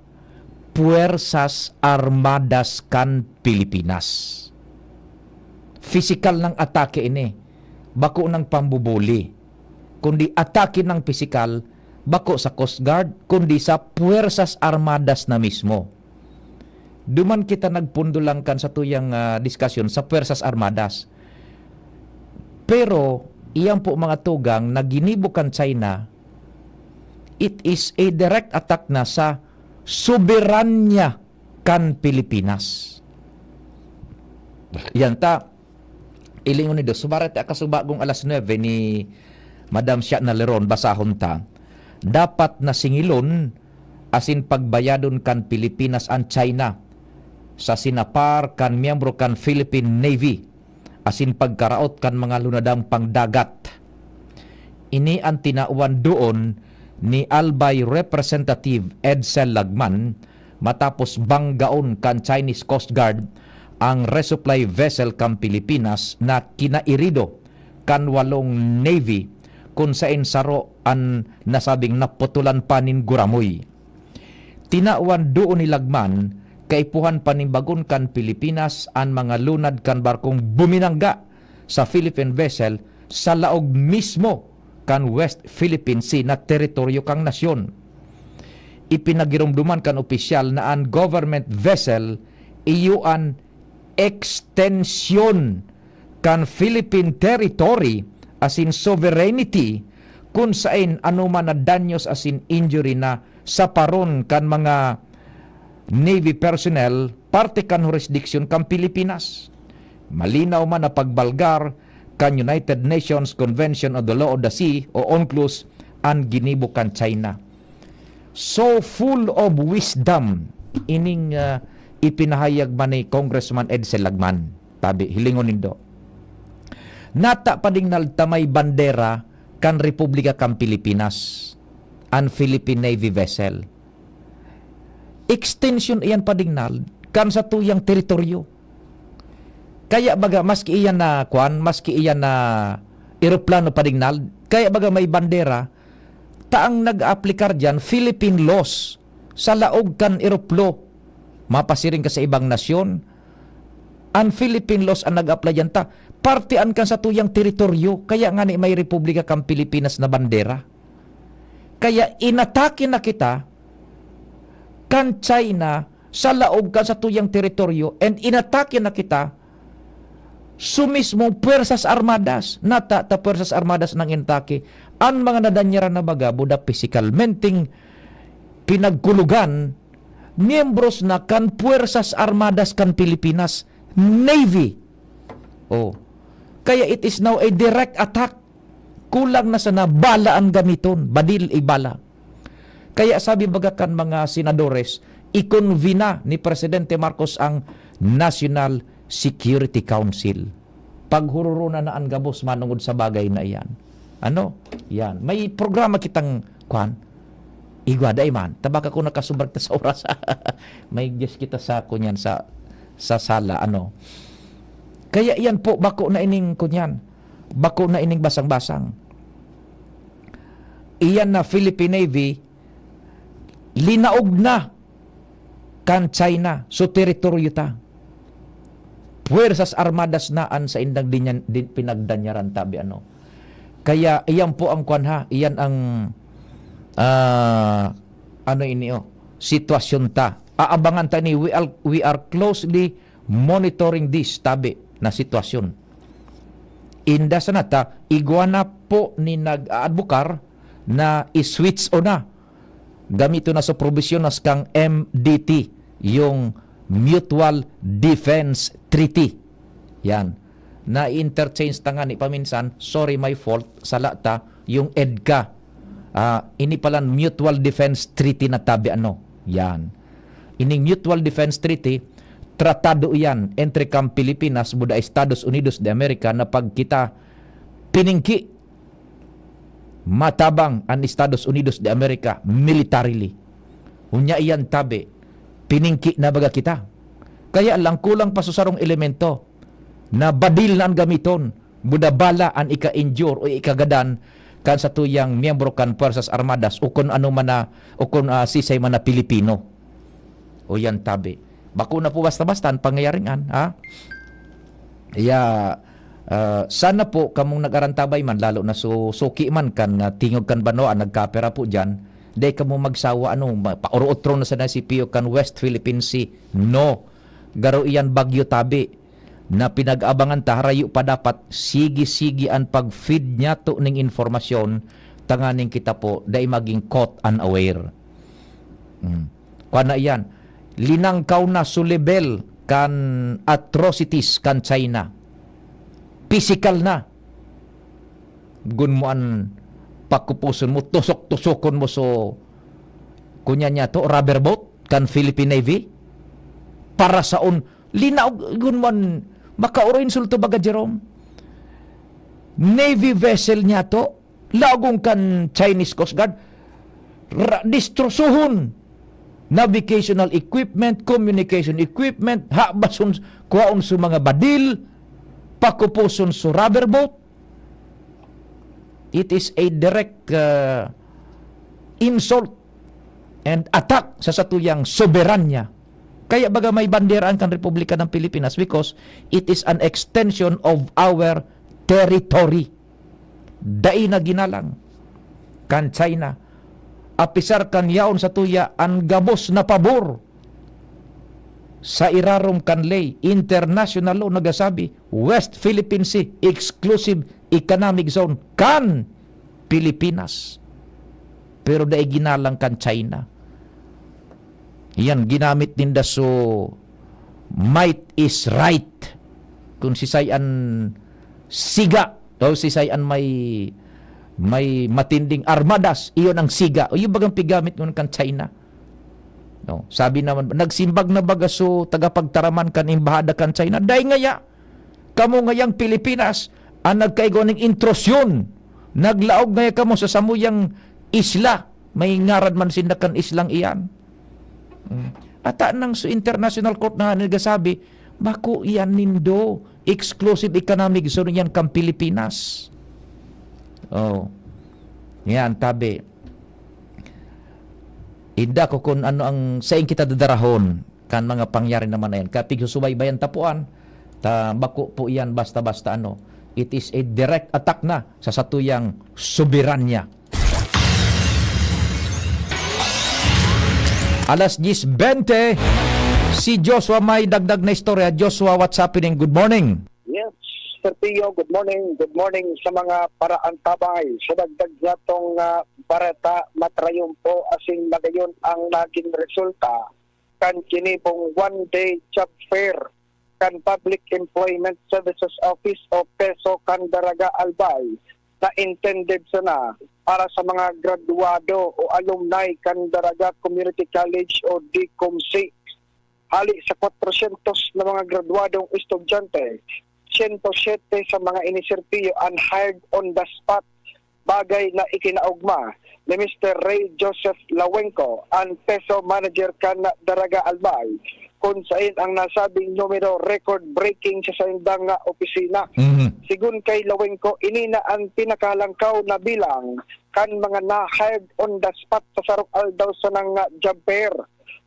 Puwersas Armadas kan Pilipinas. Pisikal nang atake ini. Bako nang pambubuli, kundi atake nang pisikal, bako sa Coast Guard, kundi sa Puwersas Armadas na mismo. Duman kita nagpundulang kan satuyang ah, diskasyon sa Puwersas Armadas. Pero, iyan po mga tugang na ginibo kan China, it is a direct attack na sa soberanya kan Pilipinas. Yan ta, ilingon ni Dos, subarat akasubagong alas nuebe ni Madam Siya na Leron, basahon ta, dapat na singilon asin pagbayadon kan Pilipinas an China sa sinapar kan miyembro kan Philippine Navy asin pagkaraot kan mga lunadang pangdagat. Ini an tinawan doon ni Albay Representative Edsel Lagman matapos banggaon kan Chinese Coast Guard ang resupply vessel kan Pilipinas na kinairido kan walong Navy, kun saen saro an nasabing naputulan pa nin guramoy. Tinawan doon ni Lagman, kaipuhan panibagon kan Pilipinas an mga lunad kan barkong buminangga sa Philippine vessel sa laog mismo kan West Philippine Sea na teritoryo kan nasyon. Ipinagiromdoman kan opisyal na an government vessel iyo an extension kan Philippine territory asin sovereignty kun saen anoman na danyos asin injury na saparon kan mga Navy personnel parte kan hurisdiksyon kan Pilipinas. Malinaw man na pagbalgar kan United Nations Convention on the Law of the Sea o UNCLOS an ginibo kan China. So full of wisdom ining ah, ipinahayag man ni Congressman Edsel Lagman. Tabi, hilingon nindo. Nata padingnal ta may bandera kan Republika kan Pilipinas, an Philippine Navy vessel. Extension iyan padingnal kan satuyang teritoryo. Kaya baga, maski iyan na, kwan, maski iyan na eroplano padingnal, kaya baga may bandera, ta ang nag-aaplikar diyan, Philippine laws, sa laog kan eroplo. Mapasiring ka sa ibang nasyon, an Philippine laws an nag-apply diyan ta. Parte an kan satuyang teritoryo, kaya ngani may Republika kan Pilipinas na bandera. Kaya inatake na kita kan China sa laog kan satuyang teritoryo and inatake na kita sa mismong Puwersas Armadas. Nata ta Puwersas Armadas nang inatake. An mga nadanyaran na baga, buda pisikalmenteng pinagkulugan, miyembros na kan Puwersas Armadas kan Pilipinas, Navy. Oh. Kaya it is now a direct attack Kulang na sana bala an gamiton, badil ibala. Kaya sabi baga kan mga senadores, ikonvina ni Presidente Marcos ang National Security Council. Paghururuna na an gabos manungod sa bagay na iyan. Ano? Yan. May programa kitang, kwan, igwa, dai man. Tabaka ko nakasubrag ta sa oras. May guest kita sa, kunyan, sa, sa sala, ano. Kaya yan po, bako na ining, kunyan, bako na ining basang-basang. Iyan na Philippine Navy, linaog na kan China, so teritoryo ta. Puwersas Armadas na an saindang dinyan, din, pinagdanyaran, tabi ano. Kaya iyan po ang kwan ha, iyan ang, ah, ano ini, oh, sitwasyon ta. Aabangan ta ni, we are, we are closely monitoring this, tabi, na sitwasyon. Inda sana ta, igwa na po ni nag-aadbukar na i-switch o na. Gamiton na sa probisyones kan M D T, yung Mutual Defense Treaty. Yan. Na-interchange ta nga ni paminsan, sorry, my fault, sala ta, yung EDCA. Ah, ini palan Mutual Defense Treaty na tabi ano. Yan. Ining Mutual Defense Treaty, tratado iyan entre kan Pilipinas buda Estados Unidos de America na pag kita piningki, matabang an Estados Unidos de America militarily. Unya iyan tabi, piningki na baga kita. Kaya lang kulang pa sa sarong elemento na badil na an gamiton, buda bala an ika-injure o ikagadan kan satuyang miyembro kan Puwersas Armadas o kun ano man na, o kun, ah, sisay man na Pilipino. O yan tabi. Bako na po basta-basta an pangyayaring an, ha? Iya, ah, sana po kamong nag-arantabay man, lalo na su-, suki man kan, ah, tingog kan banwa, nagkapera po diyan, dai kamo magsawa, ano, ma-, pauro-otro na sana si Pio kan West Philippine Sea. No. Garo iyan bagyo tabi na pinag-abangan ta, harayo pa dapat sige-sige an pag-feed niyato ning impormasyon tanganing kita po dai maging caught unaware. Hmm. Kuwan na iyan, linangkaw na so lebel kan atrocities kan China. Pisikal na. Gun mo an pakupuson mo, tusok-tusokon mo so, kunya niya to, rubber boat kan Philippine Navy. Para saon, linaog, gun mo an, makaoro insulto baga, Jerome. Navy vessel niya to, lagon kan Chinese Coast Guard, ra-, destrusuhon navigational equipment, communication equipment, habason, kuhaon sa mga badil, pakupuson sa rubber boat. It is a direct, uh, insult and attack sa satuyang soberanya. Kaya baga may bandera ang kan Republika ng Pilipinas because it is an extension of our territory. Dai na ginalang kan China. Apisar kan yaon satuya an gabos na pabor sa irarom kan ley, international law nagasabi, West Philippine Sea, exclusive economic zone kan Pilipinas. Pero dai ginalang kan China. Yan, ginamit ninda so might is right. Kung sisay an siga, o sisay an may, may matinding armadas, iyon ang siga. O yung bagang pigamit ngun kan China. No, sabi naman, nagsimbag na baga so tagapagtaraman kan embahada kan China. Dai ngaya, kamo ngayang Pilipinas, ang nagkaigwa ning intrusyon. Naglaog ngaya kamo sa samuyang isla. May ngaran man sinda kan islang iyan. Mm. Ata nang sa International Court na nagasabi, bako iyan nindo, exclusive economic zone iyan kan Pilipinas. Oh. Yan, tabi. Inda ko kung ano ang saing kita dadarahon kan mga pangyari naman na yan. Kaya pigsusubaybayan tapuan, ta bako po iyan basta-basta ano. It is a direct attack na sa satuyang soberanya. Alas diyes bente, si Joshua may dagdag na istorya. Joshua, what's happening? Good morning. Yes, Sir Pio, good morning. Good morning sa mga paraantabay. Sa dagdag natong, ah, bareta, matrayon po asin magayon ang naging resulta kan kinibong one-day job fair kan Public Employment Services Office o PESO kan Daraga, Albay. na intended sana para sa mga graduado o alumni kan Daraga Community College o DCOMC. Hali sa kwatrosyentos na mga graduadong estudyante, siyento siyete sa mga ini, Sir Pio, an hired on the spot, bagay na ikinaogma ni Mister Ray Joseph Lawenco, an PESO manager kan Daraga Albay, kun sain ang nasabing numero record-breaking sa saindang opisina. Mhm. Sigon kay Lawenco, ini na an pinakalangkaw na bilang kan mga na-hired on the spot sa sarong aldaw sanang job fair.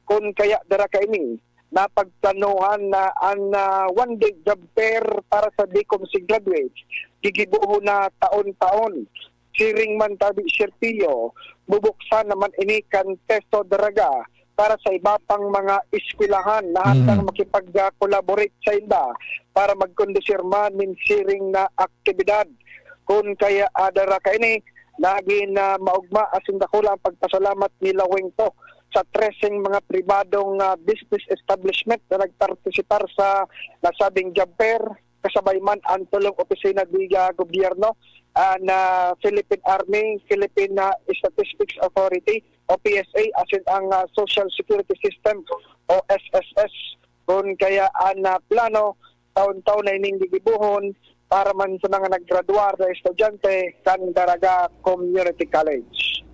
Kun kaya dara kaini, napagplanohan na an, ah, one-day job fair para sa DCOMC graduates gigibohon na taon-taon. Siring man tabi, Sir Pio, bubuksan naman ini kan PESO Daraga para sa iba pang mga eskwelahan na handang Mm. makipag-collaborate sainda para magkondusir man nin siring na aktibidad. Kun kaya, ah, dara kaini, nagin, ah, maogma asin dakula ang pagpasalamat ni Lawenco sa treseng mga pribadong, ah, business establishment na nagpartisipar sa nasabing job fair, kasabay man ang tulong opisina diga gobyerno, ah, na Philippine Army, Philippine, ah, Statistics Authority o P S A, asin ang, ah, Social Security System o S S S. Kun kaya an, ah, plano, taon-taon na ining gigibohon para man sa mga naggraduar na estudyante kan Daraga Community College.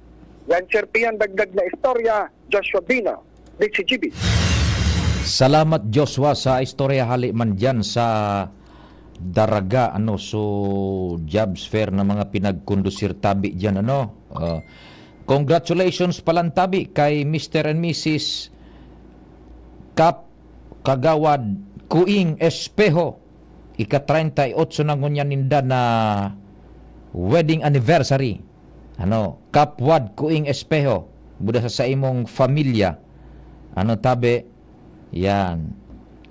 Yan, Sir Pian, dagdag na istorya, Joshua Bino, D C G B. Salamat, Joshua, sa istorya hali man diyan sa Daraga, ano, so jobs fair na mga pinagkondusir tabi diyan, ano. Ah, congratulations palan tabi kay Mister and Missus Kap Kagawad Kuing Espeho. Ika-treinta y ocho na ngunyan ninda na wedding anniversary. Ano, Kap Wad Kuing Espeho, buda sa saimong familia. Ano, tabi? Yan.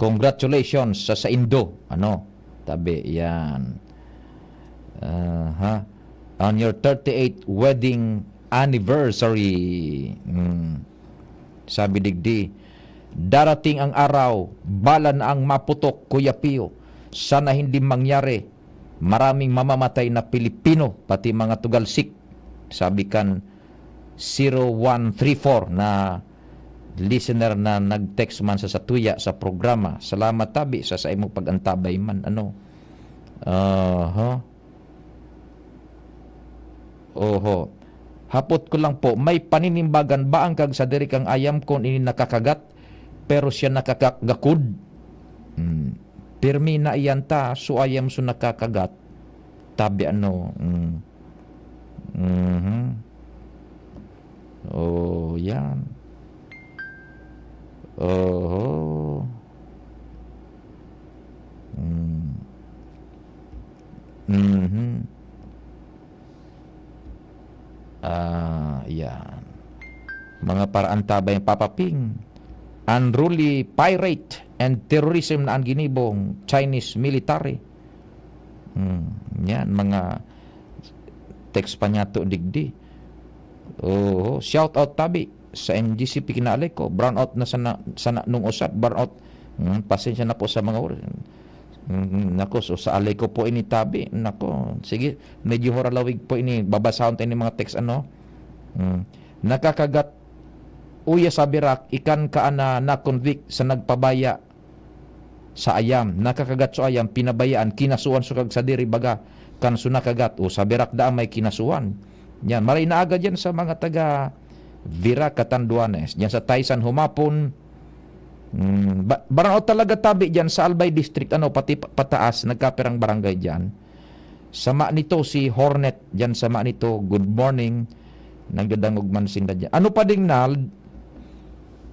Congratulations sa saindo. Ano, tabi? Yan. Aha. On your thirty-eighth wedding anniversary. Hmm. Sabi digdi, "Darating ang araw, bala na ang maputok, Kuya Pio. Sana hindi mangyari. Maraming mamamatay na Pilipino, pati mga tugalsik." Sabi kan zero one three four na listener na nag-text man sa satuya sa programa. Salamat tabi sa saimong pag-antabay man, ano. Aha. Oho. Hapot ko lang po, may paninimbagan ba ang kagsadiri kang ayam kun ini nakakagat, pero siya nakakagakod? Hmm. Pirmi na iyan ta, so ayam so nakakagat. Tabi ano, mm. Mhm. Oh, yan. Oho. Hmm. Mhm. Ah, yan. Mga paraantabay ang Papa Ping. Unruly pirate and terrorism na ang ginibong Chinese military. Hmm, yan, mga text pa niya to digdi. Oo, shout out tabi sa M G C P kinaalay ko. Brownout na sana, sana nung usap, brownout. Hmm, pasensya na po sa mga or-, hmm, nako, so sa alay ko po ini tabi. Nako, sige, medyo horalawig po ini. Babasahon tayo ng mga text, ano. Hmm. Nakakagat, uya sa birak, ikan ka na na-convict sa nagpabaya sa ayam. Nakakagat so ayam, pinabayaan, kinasuhan so kagsadiri, baga kan so nakagat. O, sa birak daan may kinasuhan. Yan, maray na aga dyan sa mga taga Virac, Catanduanes. Dyan sa Taysan, Humapon. Mm, ba-, barao talaga tabi dyan sa Albay District, ano, pati pa-, pataas, nagkapirang barangay dyan. Sama nito si Hornet, dyan sama nito, good morning. Nagdadangog man sinda dyan. Ano pa ding, Nald?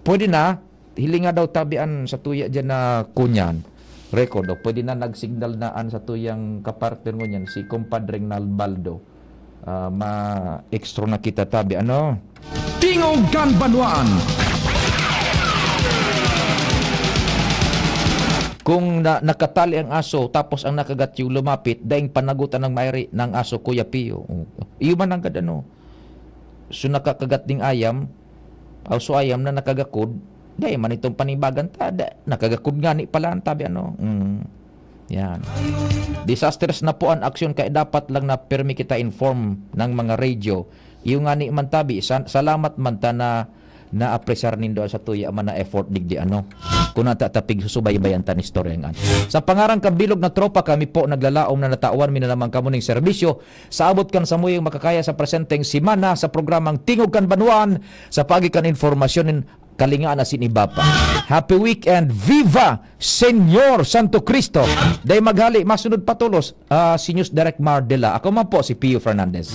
Pwede na? Hilinga daw tabi an satuya diyan na kunyan, record, o pwede na nag-signal na an satuyang kapartner ngunyan, si Compadre Regnald Baldo. Ah, ma-extra na kita tabi, ano? Tingog kan Banwaan. Kung na, nakatali ang aso, tapos ang nakagat yung lumapit, daing panagutan ng mairi ng aso, Kuya Pio. Oh, iyo man ang gad-, ano, so nakakagat ding ayam, aw so ayam na nakagakod, dai man itong panibagan ta, da, nakagakod ngani pala ang tabi, ano. Mm. Yan. Disastrous na po an aksyon, kaya dapat lang na pirmi kita inform ng mga radio. Iyo ngani man tabi, sa-, salamat man ta na naapresar nindo sa tuya man na effort digdi ano. Kun ata ta pigsusubaybayan ta an istorya nga. Sa pangaran kan bilog na tropa, kami po naglalaom na natawan mi na naman kamo ning serbisyo. Sa abot kan samuyang makakaya sa presenteng semana sa programang Tingog kan Banwaan, sa paagi kan impormasyon nin kalingaan asin iba pa. Happy weekend! Viva Señor Santo Cristo! Dai maghali, masunod pa tolos, ah, si News Direct Mar Dela. Ako man po si Pio Fernandez.